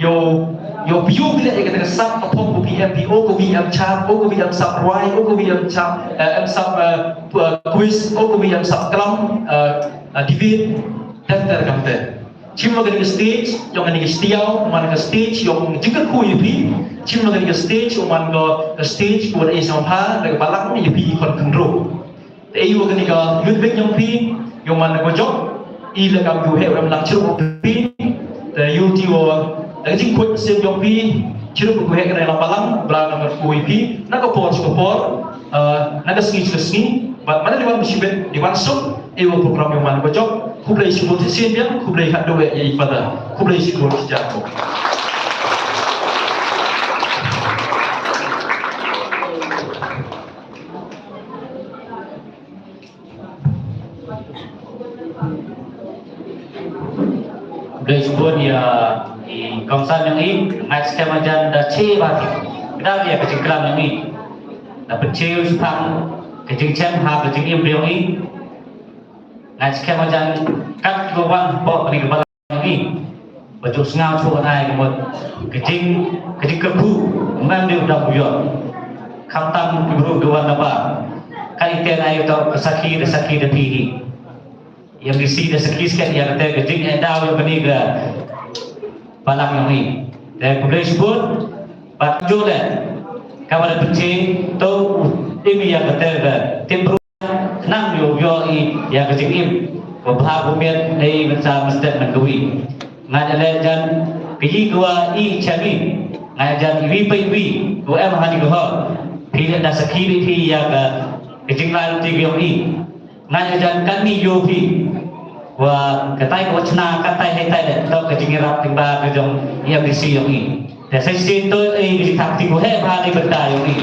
ïoh, ïoh phi ïoh leh ïa ka jingsap ka phong ko phi M P O ko phi M chap, ko phi M sap rwai, ko phi M chap, eh, M sap, eh, pu-, eh, quiz, ko phi M sap klam, eh, eh, debate, dang ter kam ter. Chim ma kane ka stage, ïong kane ka stiaw, man ka stage, ïong jingkyrkhu ïa phi. Chim ma kane ka stage, ïong man ka stage, ko ei sngewbha, da ka balang ïa phi khon khynroo. Te ïa kane ka youth bank ïong phi, ïong man ko jok, i la kam ïoh heh ram lang chru phi. Te ïoh ti wa, da ka jingkhuid sien ïong phi, chru ko heh kane la balang, bra na ka khuid phi, na ka por sha ka por, eh, na ka sngi sha ka sngi, bad man da wan shibit, da wan suk, Ïa u program ïa u man ba jop, khublei shibun shisien biang, khublei haduh ïa i Father, khublei shibun shisien. Khublei shibun ïa i kongsan jong i, nga ngeit skhem ba jan da che ba ki. Kdang ïa ka jingkren jong i. Da pynche u shipang ka jingchem ha ka jingim jong i. Nga ngeit skhem ba jan kat ki ba wan hapoh kane ka balang jong i. Ba ju sngew shuh nai ka mut ka jing, ka jingkyrkhu, ym em dei u dang u ïoh. Khamtam ki briew ki wan na ba. Kat ite nai ïoh ka sakhi, da sakhi da phi hi. Ïa ki si da sakhi skhem ïa kata ka jingeh daw ïa kane ka balang jong i. Te khublei shibun, bad ju leh, kaba da pynche, to u im ïa kata ka tip briew. Khnang ïoh ïoh i ïa ka jingim. Ba bha ba miat ei ban sa mestep man kawi. Nga ïa leh jan ka yi kawa i chami. Nga ïa jan iwi pa iwi kawa em ha ni ka hor. Phi Phi da sakhi phi ïa ka, ka jinglong ti ka jong i. Nga ïa jan kan ni ïoh phi. Wa katai ka wachna katai hai tai da to ka jingïarap jingba ka jong i M D C jong i. Te sa shisien to i ka jingthap ti ko he ba ni benda jong i.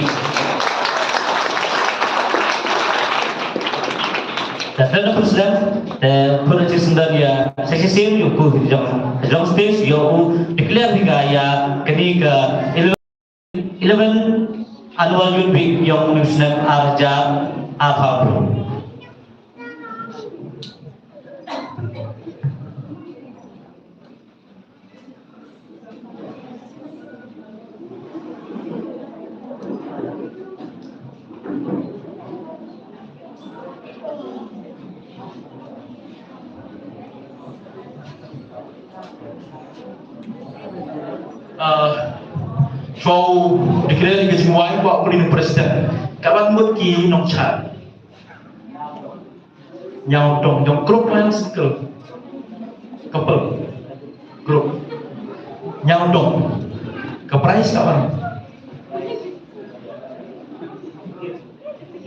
Te da president te pura chi sendar ïa sa shisien ïoh ku jong jong stage ïoh u declare ni ka ïa kani ka eleven Annual Youth Week jong u snem ar hajar arphew. Ah, shuwa u declare ka jingwai, kwah kylli na president. Ka ban mut ki nongshad. Ñiaw dong, dong group lang circle. Couple. Group. Ñiaw dong. Ka prize ka ban.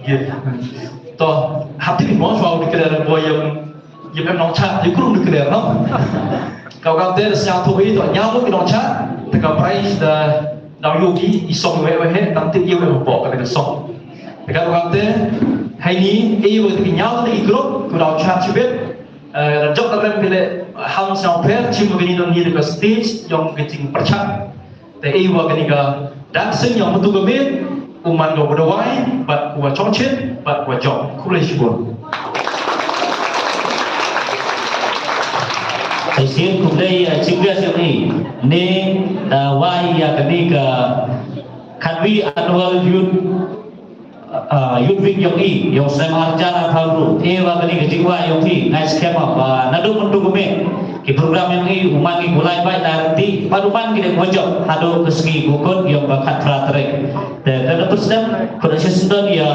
Gift. To, hati mo shuwa u declare bo ïa, ïa em nongshad, ïa krum declare no. Ka kam te da sñiawthuh i to, ñiaw ki nongshad, te ka prize da, da ïoh ki, i song wei wei he, tang te ïoh wei bo ka te ka song. Te ka kam te, hai ni, i wei te ki ñiaw te ki group, ku da nongshad shibit, eh, da jok da rem phi leh, ham sñiaw pher, chim kani don ni da ka stage, yong ka jingpyrshah. Te i wa kani ka dancing ïa u mutu ka miet, u man ka wa dawai, bad u wa chongchet, bad u wa jong. Khublei shibun. Sa shisien khublei ïa Chief Guest jong i. Ni da wai ïa kani ka khatwi Annual Youth Ah, Youth Week yong i, yong snem ar hajar arphew hynriew, e wa kani ka jingwai yong phi, ngai skhem ba naduh mynta kumne ki program yong i, u man ki kulai bai lar ti, bad u man ki dei mojok, haduh ka sngi ku kut yong ka khatphra tarik. Te, te da pyrshah, kut da shisien don ïa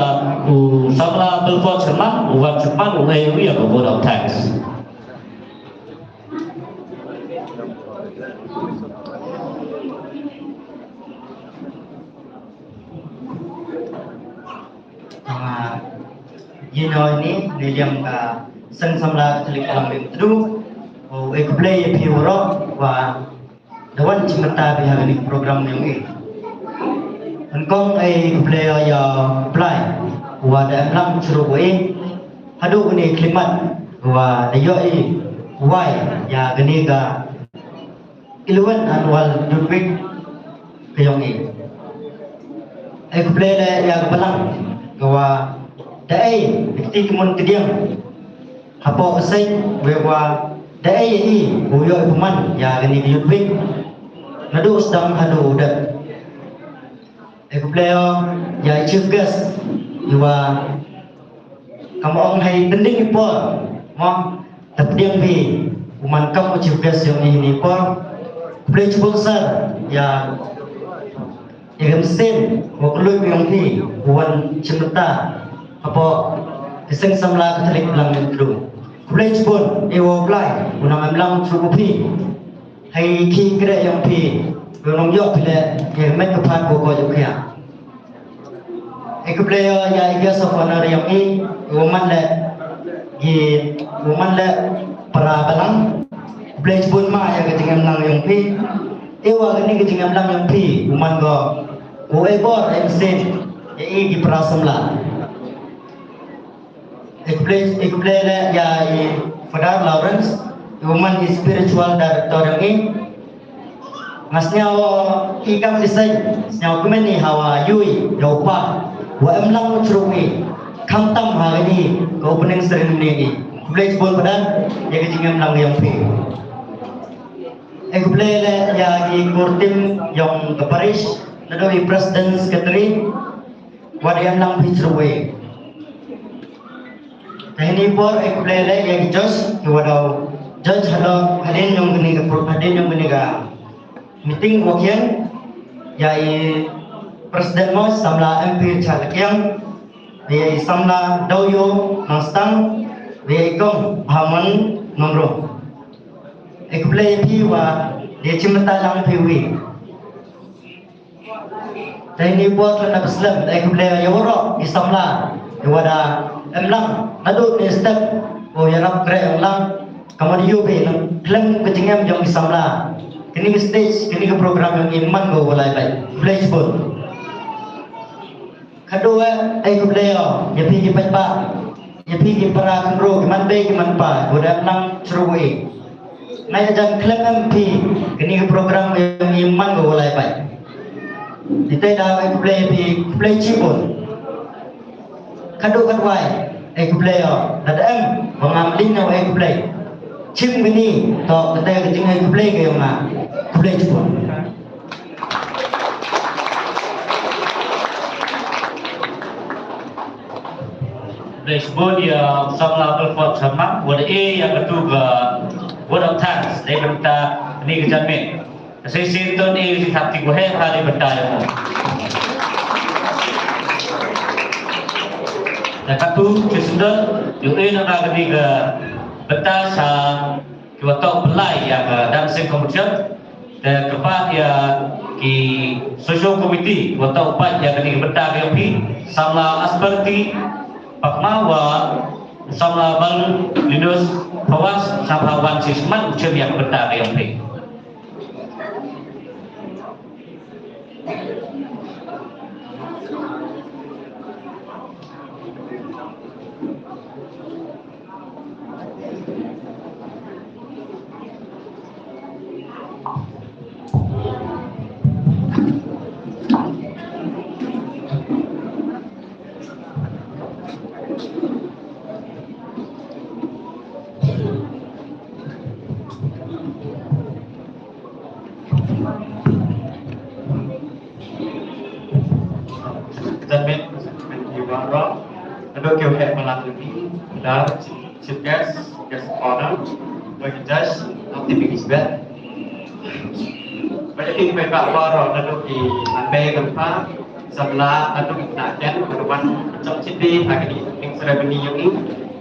u samla Belfort Sherman, u wan Sherman, u e u ïa ka vote of thanks. Ah, ïa no ni, ni liam ka seng samla Katholik Balang Rim Tdu. O, e khublei ïa phi waroh, wa da wan chim bynta phi ha kani ka program yong i. Nyngkong e khublei ïa u Blai, wa da em lang chru wa i. Haduh kani ka khlieh, wa da ïoh i, wai, ïa kani ka eleven Annual Youth Week ka yong i. E khublei leh ïa ka balang, ka wa da ei, da kti ki mon kdiang. Hapoh ka seng, wei wa da ei i, u ïoh i pynman, ïa kani ka Youth Week. Naduh sdang haduh u dep. E khublei ïa i Chief Guest, i wa Kam ong hei tending i por. Mo, ta pdiang phi u man kam u chief guest yong i hini i por. Khublei chibun sir ïa, ïa ka mynsiem wa kylluid yong phi u wan chim bynta hapoh ka seng samla Katholik Balang Rim Tdu. Khublei chibun, e wa u Blai u nang em lang u chief u phi. Hei ki kreh yong phi, u nang ïoh phi leh ïa ka met ka phad ko ko ïoh khia. E khublei ïa i guest of honor yong i, u man leh, i, u man leh para balang. Khublei chibun ma ïa ka jingem lang yong phi. E wa kani ka jingem lang yong phi, u man ko, u e bor e mynsiem ïa i ki para samla. E khublei, e khublei leh ïa i Father Lawrence, u man i spiritual director yong i. Nga sñiaw i kam i seng, sñiaw kmen i hawa ïa u pa, wa em lang u chief i, khamtam ha kani ka opening ceremony i. Khublei chibun Father, ïa ka jingem lang yong phi. E khublei leh ïa ki core team yong ka parish, naduh i president secretary, Wat ïa lang phi chief. Te hini por e khublei leh ïa ki judge, ki wa daw judge hadien, hadien yong kani ka pro-, hadien yong kani ka meeting wa khian, ïa i president mo samla M P Chalakiang, ïa i samla Dawyo Nongstang, ïa i kong Bhamon Nongrum. E khublei phi wa ïa chim bynta lang phi wi. Te ini por khlem da slem, te khublei ïa waroh ki samla, ïa wa da em lang naduh ne step, u ïarap khreh ïa lang, ka mut ïa u phi nang khlem ka jingem jong ki samla. Kane ka stage, kane ka program jong ngi man ko u lai bai. Khublei shibun. Khatduh eh, ai khublei ïa phi ki paidbah, ïa phi ki para khynroo, ki man bei ki man pa, ko da nang chru i. Ngai jan khlem em phi, kane ka program ïa ngi man ko u lai bai. Ite da ai khublei ïa phi, khublei shibun. Khatduh khatwai, ai khublei ïa, da da em, ba ngam ding na ai khublei. Shim kane, to kata ka jing ai khublei ka ïa nga. Khublei shibun. Khublei shibun ïa u samla Belfort Sharma, wat ïa katu ka vote of thanks, dei bynta kane ka janmiet. Ka shisien to ïa ka jingthap kti ko heh ha dei bynta ïa mo. Ïa katu shisien to ïa u ïa na ka kane ka bynta sa Ki wa toh pynlai ïa ka dancing competition. Te kyrpad ïa ki social committee ki wa toh pynlai ïa kane ka bynta ka yong phi. Samla Asperti Pakma wa samla Bal Linus Pawas, samla wan shismat u chem ïa ka bynta ka yong phi. Janmiet, janmiet ïa waroh. Naduh ki heh palat lagi, da chief guest, guest of honor, bad ki judge, nongtip ki sbeh. Bad ïa ki paidbah waroh, naduh ki nongpeit nongpah, samla, naduh ki khynnah ken, bad wan jop chiti ha kane ka ceremony ïong i,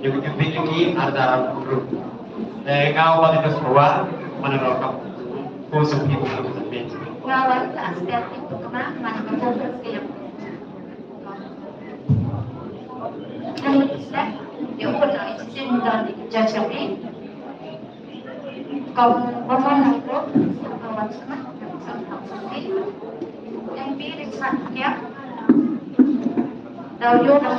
ïong i, ïong i, arda ram group. Eh, nga u Balindo Sperwa, man ka Rokap. Ko sumpi ko ka janmiet. Nga wan ka Asperti Pakma, man ka Rokap. Nang step, ïa u na i sin dan i judge ïong i. Kom bomon nang ko, ka wan sama, ka wan sama. Yang pi ri chat ya. Dau yo dau.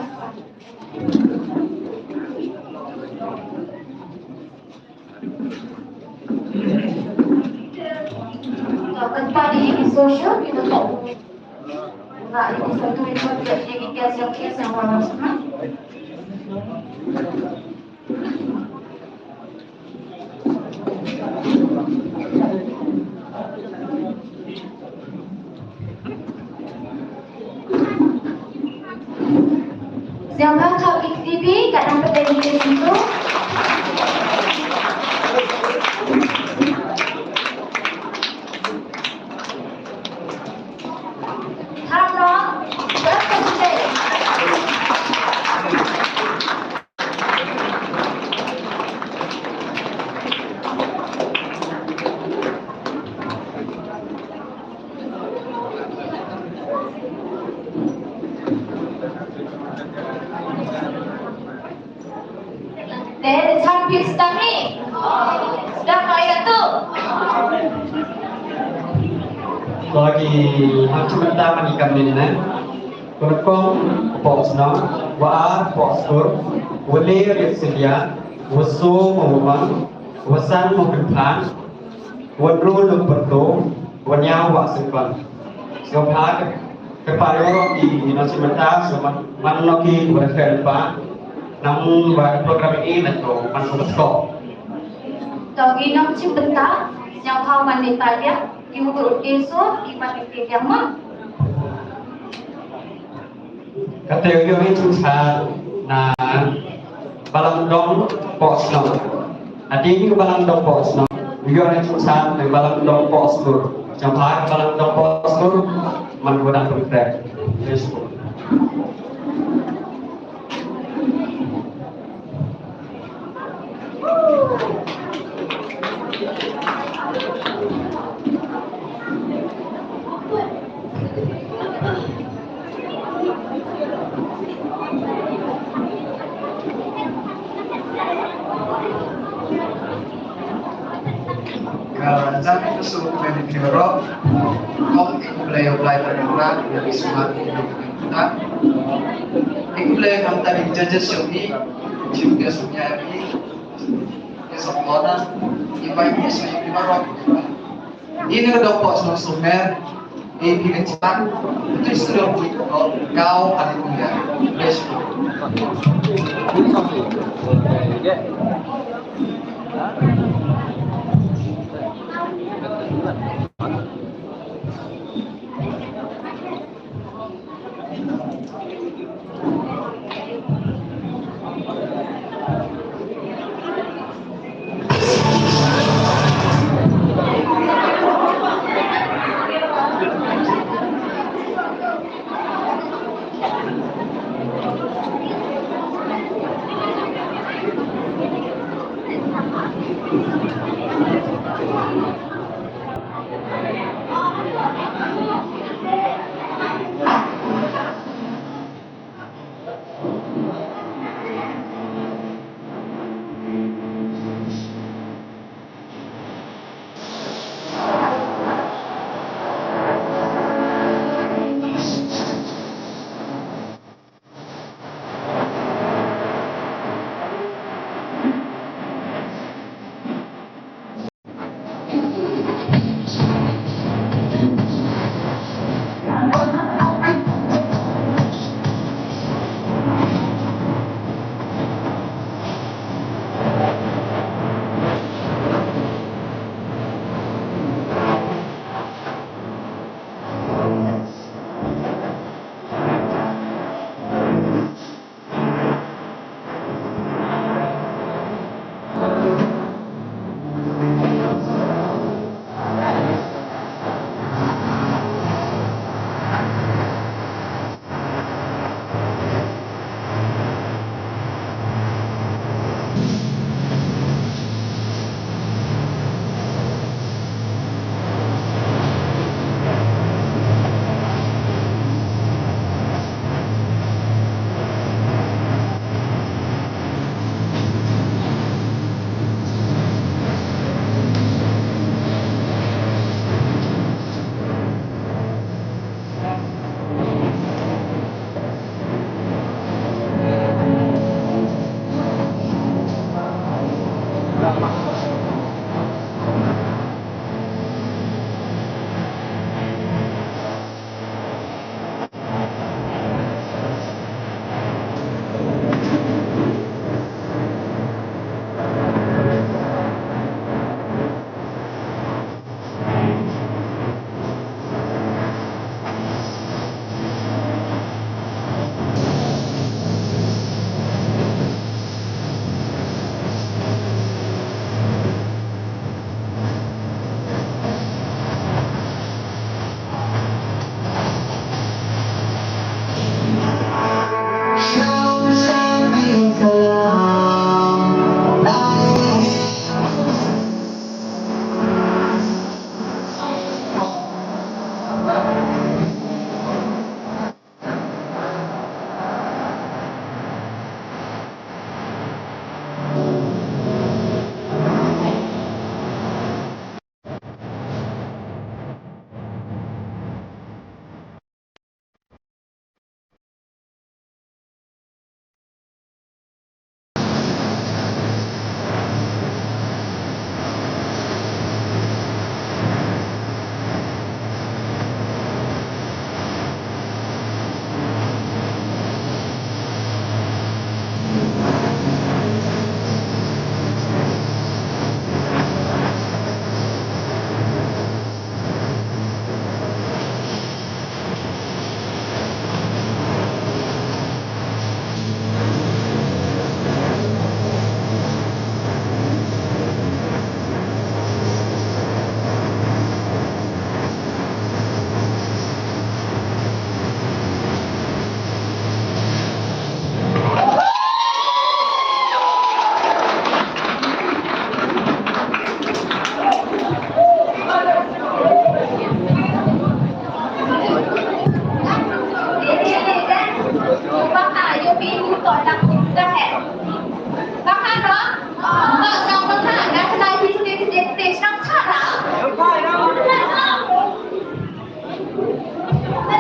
Ka kynpad ïa ki social, ki la toh. Nga ïa ki satu ïa ki gas ïa ki gas ïa ki gas. Sngewbha khap ïa ki T V, ka dang pynlong ïa ki tu. Khap noh, khap noh. Te, te chan phi sdang ni. Sdang noh ïa tu. Ko ki hap chim bynta man ki kam ni ne. Ko nyngkong Pohsnong, wa ar Pohskur, wa le Riat Syndia, wa soo Mawbang, wa san Mawkyrphan, wa hynriew Laitumkhrah, wa hynñiew Wahsyiemkon. Sngewbha kyrpad ïa ki nongshim bynta, sngewbha man noh ki wa kren ba nang ba program i na to man sngewbha. To ki nongshim bynta, sngewbha man ni ta ïa ki u ki so ki man ki ïa ma. Kata ïoh ïoh i jingshah na Balang Dong Pohsnong. Ati ni Balang Dong Pohsnong. Ïoh i jingshah na Balang Dong Pohsnong. Jambha Balang Dong Pohsnong. Man gua dang pengkrek. Terima kasih. So, khublei ïa phi baroh. Kong, khublei ïa u Blei ba la ïarap ïa phi sumar ïa phi. Khublei ïa ka bynta ki judges jong ngi, chief guest jong ngi, guest of honor, invitees jong ngi baroh. Ïa kane ka dong Pop Song Summer, ïa phi ka jingkyrpad, phi sdang phi ka dong, Kong, haleluya. Bless you.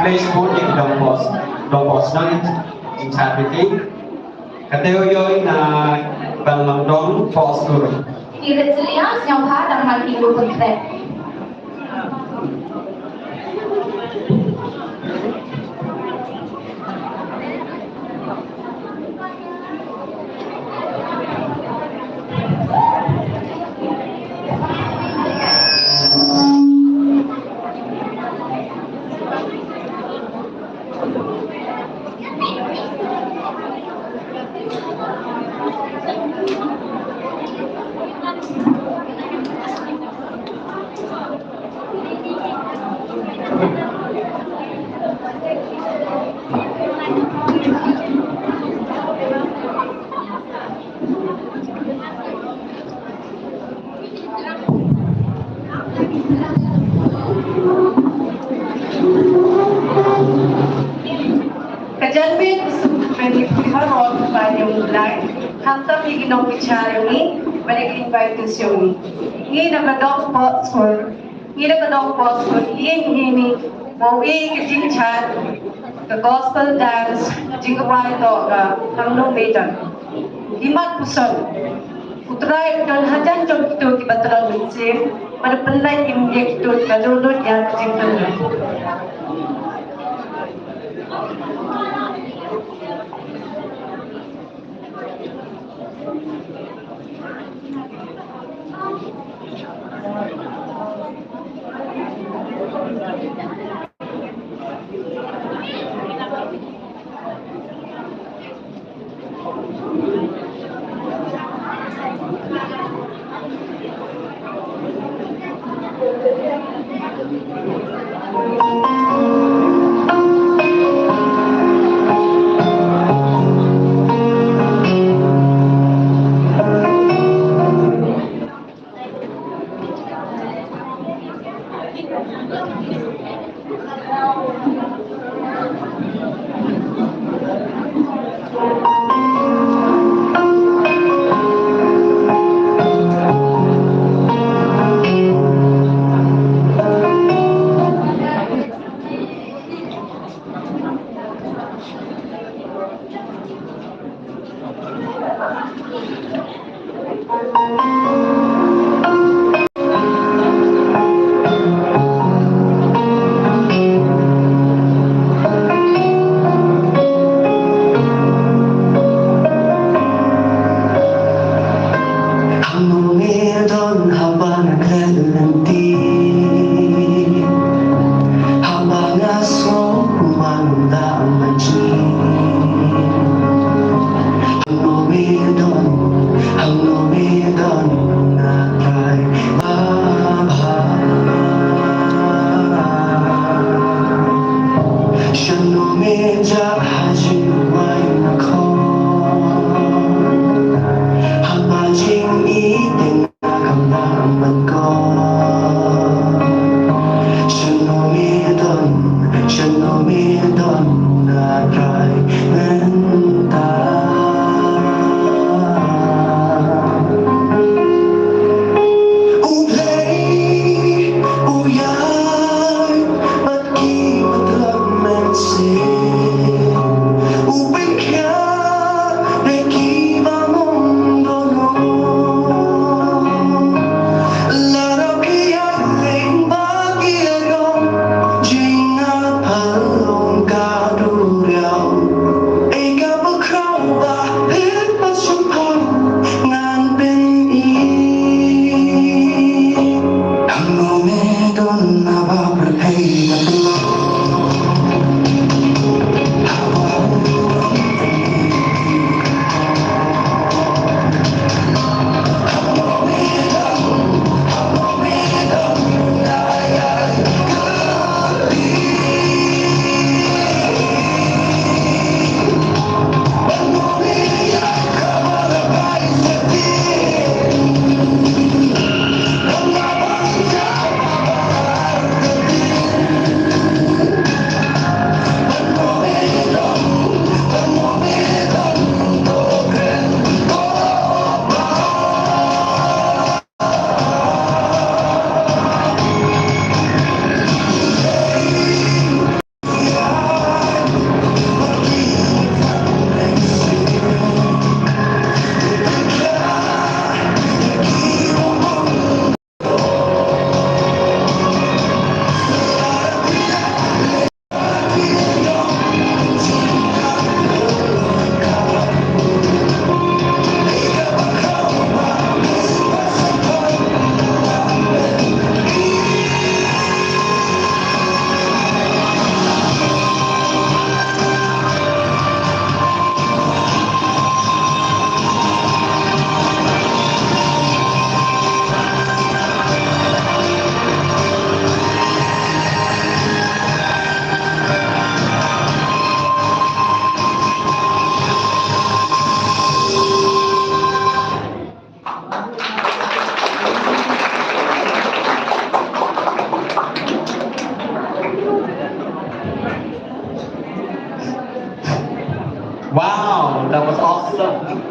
Facebook ïa ki dong post, dong post nang jingchat ïa ki. Ka teo ïoh na ban long dong post guru. Ki rit siliang sñiaw bha dang ha ki u pynkreh. Ka janmiet u Suk Mary Pyrhar Road ba ïong Blai, khamtam ïa ki nongbichar ïong i, bad ïa ki inviters ïong i. Ngi na ka dong Potsur, ngi na ka dong Potsur, ïing ïing i, wow i ka jingchat, ka gospel dance, jingkwai to ka Hangno Maiden. Imat puson. U Trai u don hajan jong kito kiba tlot mynsiem, bad u pynlait im ïa kito kiba lut lut ïa ka jingpynlait. That was awesome.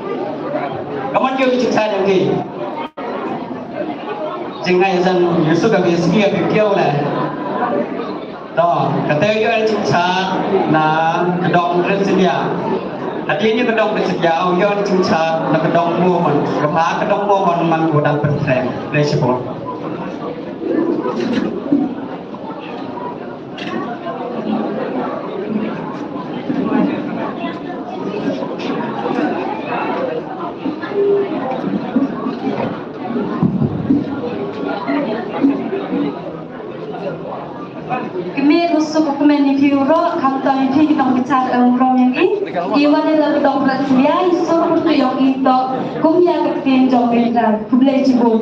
Come on, give it a time again. Jingngeit jan Yusuf ka biski ka bikiau le. To, kata ïoh jingcha na ka dong Rit Syndie. Hadien ïa ka dong Rit Syndie, ïoh jingcha na ka dong Mormon. Kaba ka dong Mormon man ka dang pyntrei. Praise the Lord. Kmie ruh suk kumne ïa phi ruh, khamtam ïa phi ki nongbitar, em, rong ïa ngi. Ïa wan ïa la ka dong Rit Syndie, ïa sur pyrtuh ïa ngi to, kum ïa ka ktien jong ngi. Khublei shibun.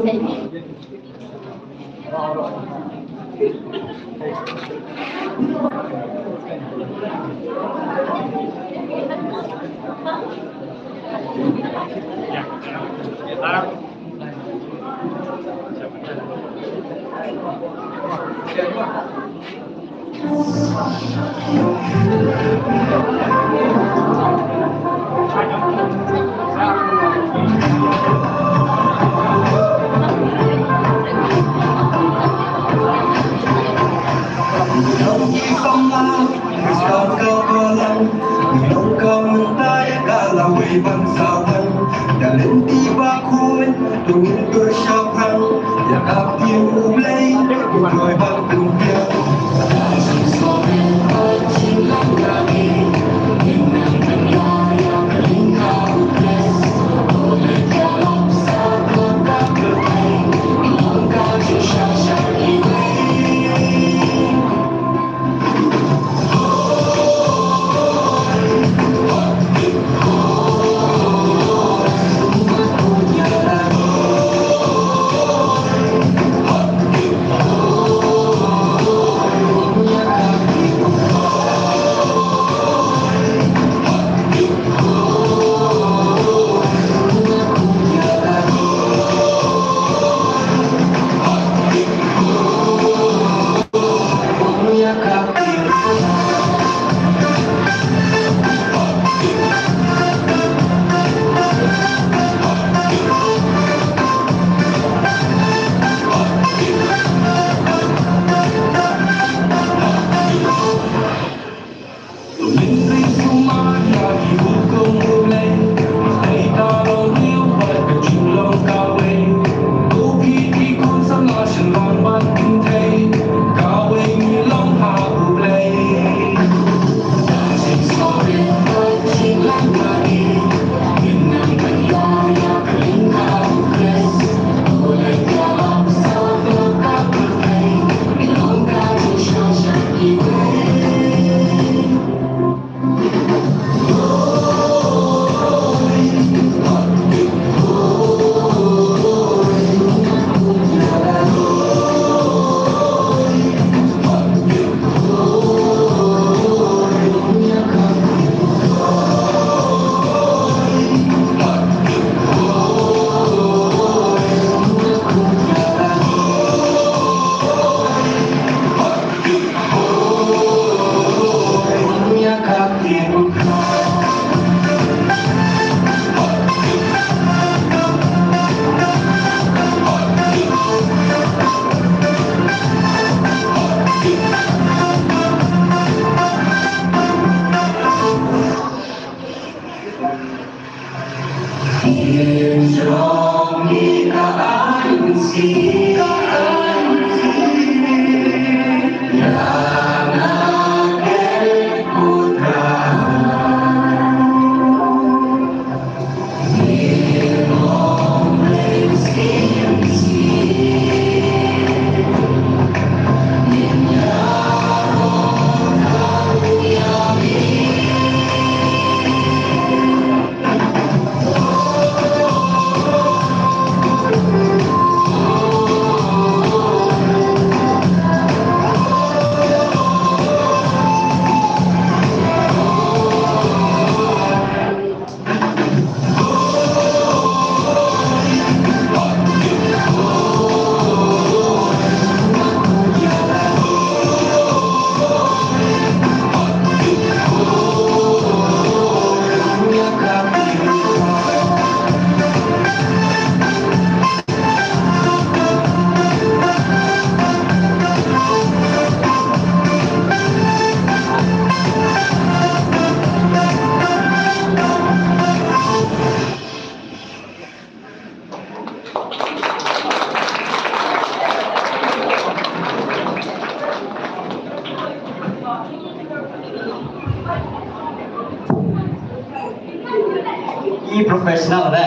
Professional de.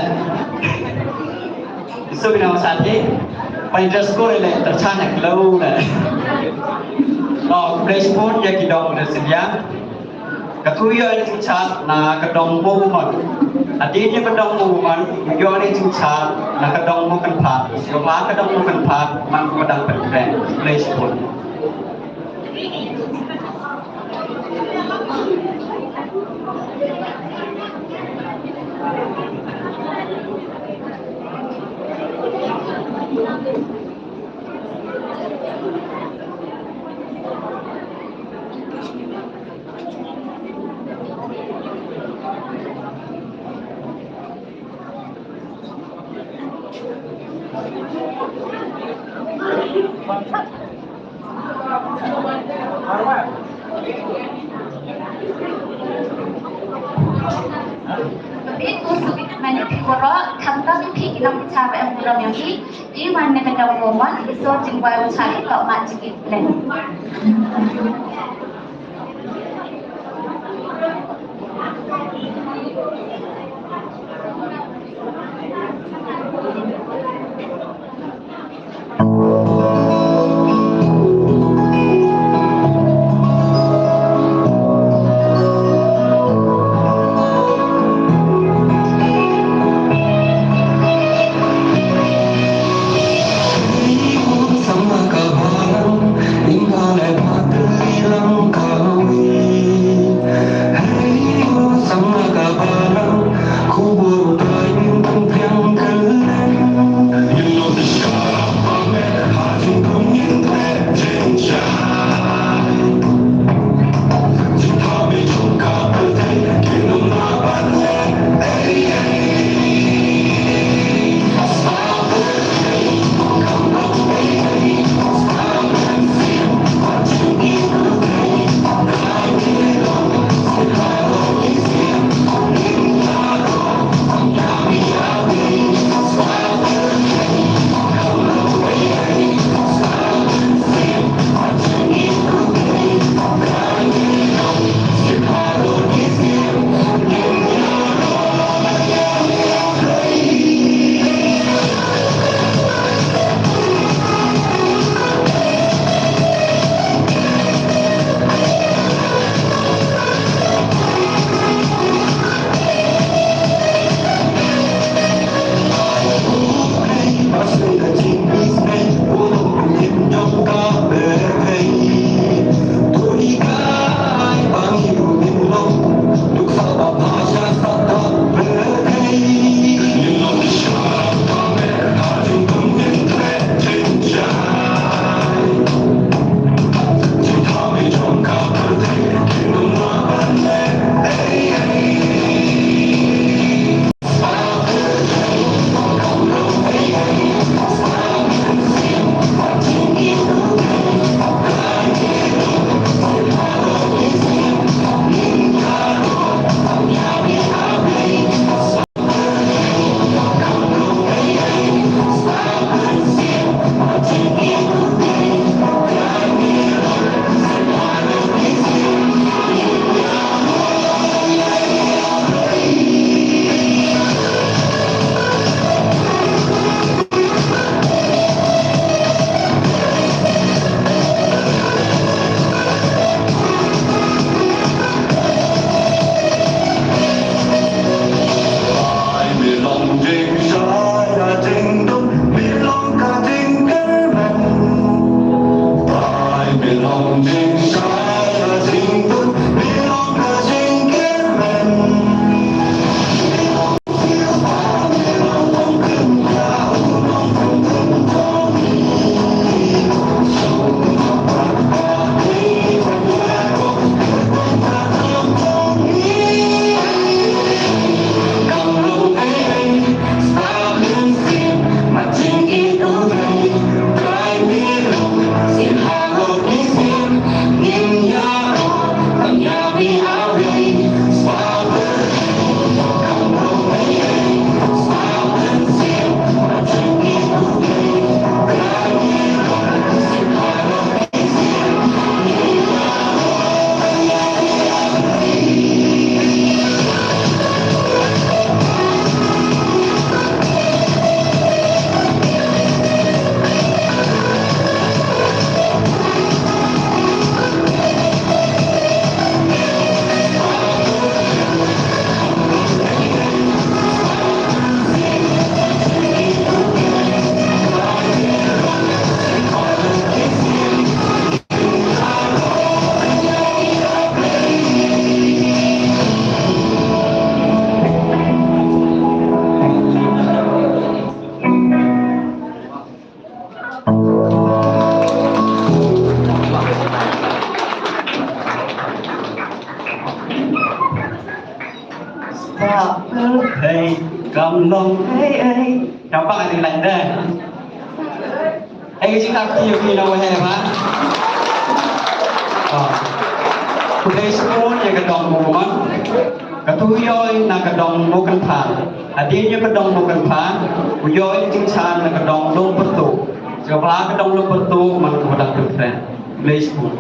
So bina wa sate. Pai dress code le terchan ek lo de. Oh, dress code ya ki dong de sedia. Ka tu yo ni chuchat na ka dong mo woman. Ati ni ka dong mo woman, yo ni chuchat na ka dong mo kan pat. Yo ma ka dong mo kan pat, man ko dang pen pen. Dress code. Bit u suk mane phi waroh, khamtam phi ki nongbitar ba em burom ïa phi, i wan ne ka dong woman, i sor jingwai u chali ka mat jingit lem. Kam long ei ei. Kam bang ani lang de. Ei jing ak ti ki na wahe ba. Ah. Khublei shibun ïa ka dong Mawkyrwat. Katu u ïoh na ka dong Mawkyrwat. Hadien ïa ka dong Mawkyrwat, u ïoh ïa ka jingshad na ka dong Lum Pyrtuh. Sha ba ka dong Lum Pyrtuh man ka ba dang pyrthei. Khublei shibun.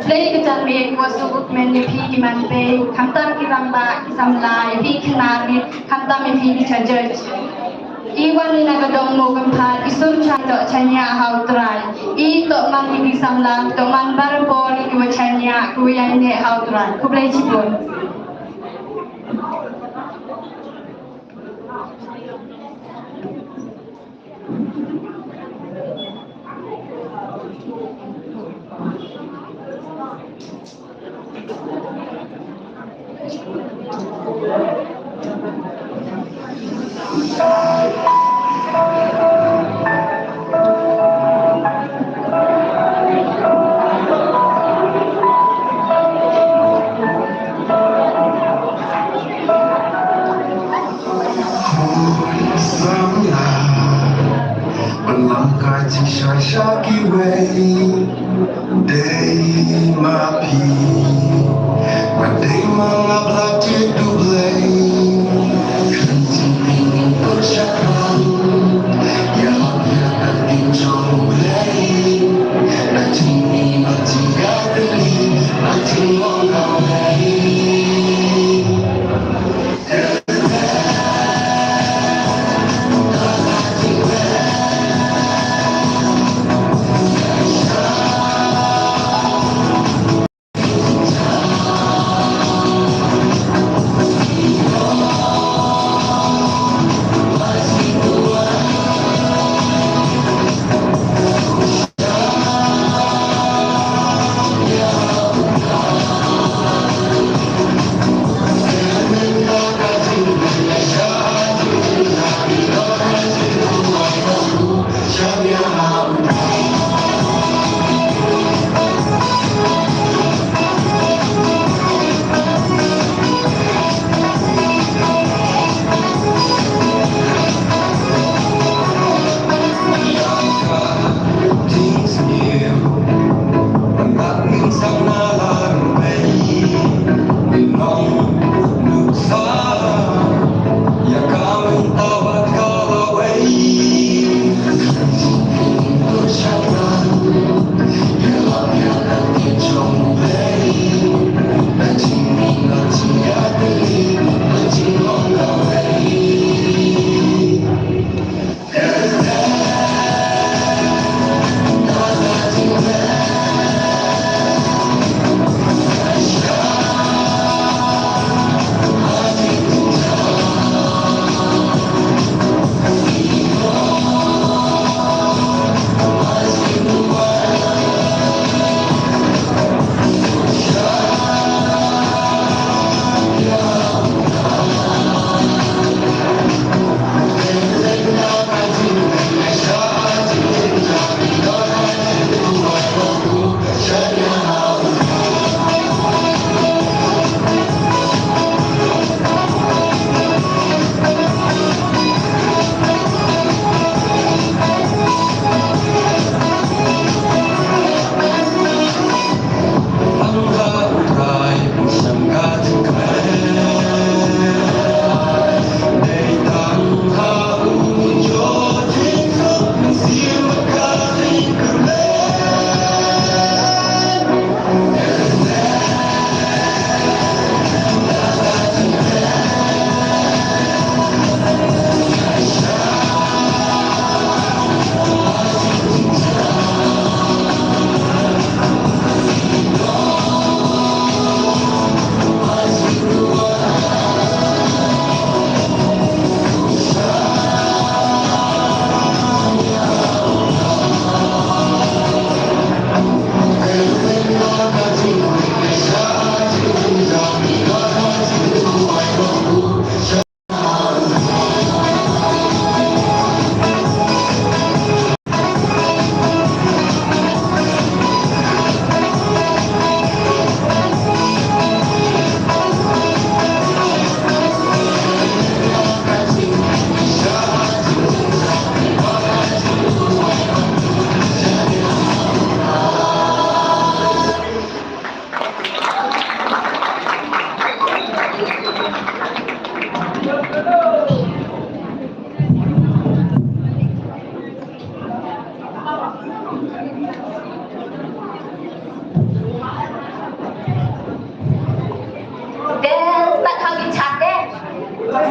Khublei ka jingmut, wat sngewbha kmen ïa phi ki man pei, khamtam ki rangbah ki samla, ïa phi ki khynnah, khamtam ïa phi ki judge. I wan i na ka dong Mawkyrwat, i sur chai to chaniah ha U Trai. I to man i ki samla, to man barabor i ki wa chaniah, ki wa ïaineh ha U Trai. Khublei shibun. Samla ban lam ka jingshisha kiwei, dei ma phi, ma dei ma nga ba la jied U Blei. Kan jingim pyrshah, ïa la ïa ka ding jong U Blei. Na jingim ma jingkatni, ma jinglong kawei.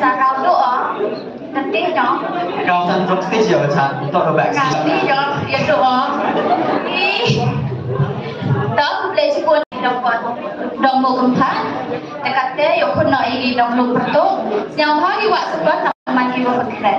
Sa kau tu, oh. Kati nyo. Kau san drop stage ya, baca. Untuk ke back stage. Kati nyo, ya tu, oh. Ih. Tau, boleh sebut dong kon. Dong mo kempa. Dekat te, yo kun no ini dong lu pertu. Yang hari wak sebut, nak mandi mo kempa.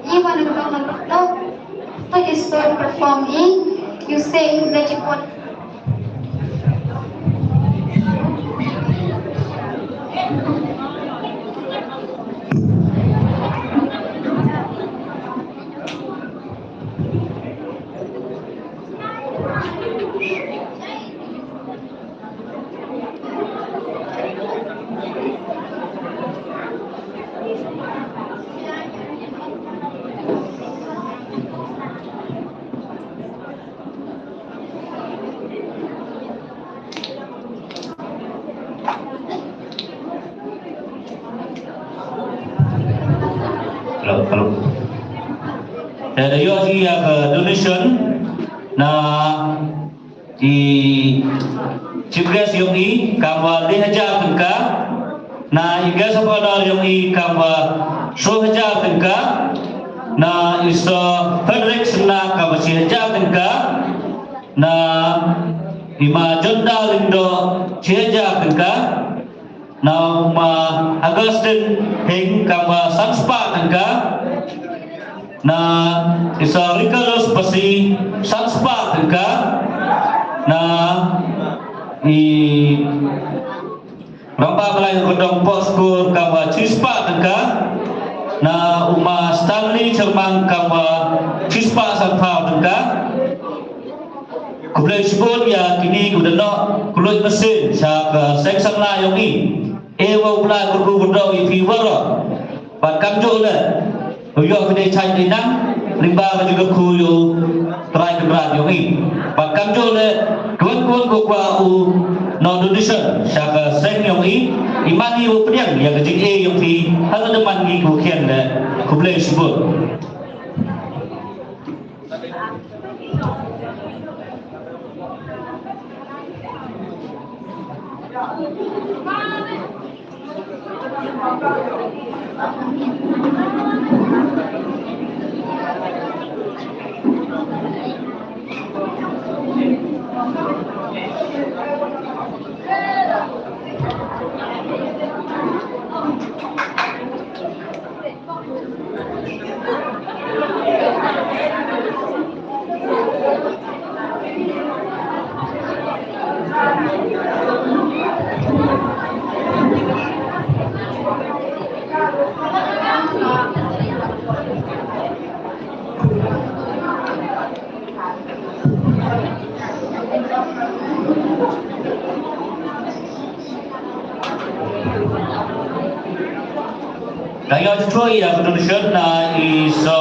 Iwan, kalau tak, tak istilah performing, you say you belajar. Hello, hello. Te da ïoh ïa ka donation na i chief guest jong i kam ba lai hajar tyngka, na i guest of honor jong i kam ba saw hajar tyngka, na i Sir Frederick Sna kam ba shi hajar tyngka, na i Ma Jyndal Lyngdoh shi hajar tyngka, na u Ma Augustine Hing kam ba san spah tyngka, na i Sir Ricardo Spasi san spah tyngka, na i Rangbah Blai Kordong Poh Skur kam ba shi spah tyngka, na u Ma Stanley Chyrmang kam ba shi spah san phew tyngka. Khublei shibun ïa kine kiba don noh, khublei mynsiem sha ka seng samla jong i. E wa u Blai kyrkhu kyrdoh ïa phi waroh. Bad kamjooh leh, u ïoh phi dei chai dei nang. Lyngba ka jingkyrkhu ïa u Trai Kynrad ïong i. Bad kamjooh leh, kwah kwah kwah kwah u noh donation sha ka seng ïong i, i man i u pdiang ïa ka jingeh ïong phi, ha ka daman ngi ko khian leh, khublei shibun. Ka ïa ju troi ïa ka donation na i so.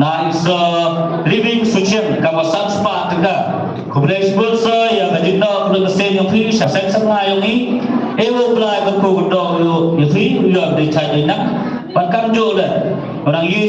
Na i so Living Suchian kaba san spah tyngka. Khublei shibun sir ïa ka jingnoh khublei ka seng ïong phi sha seng seng ïong i. E u Blai ka kyrkhu ka doh ïong phi ïa ka dei chai dei nang. Bad kamjooh leh. Ba nang ïa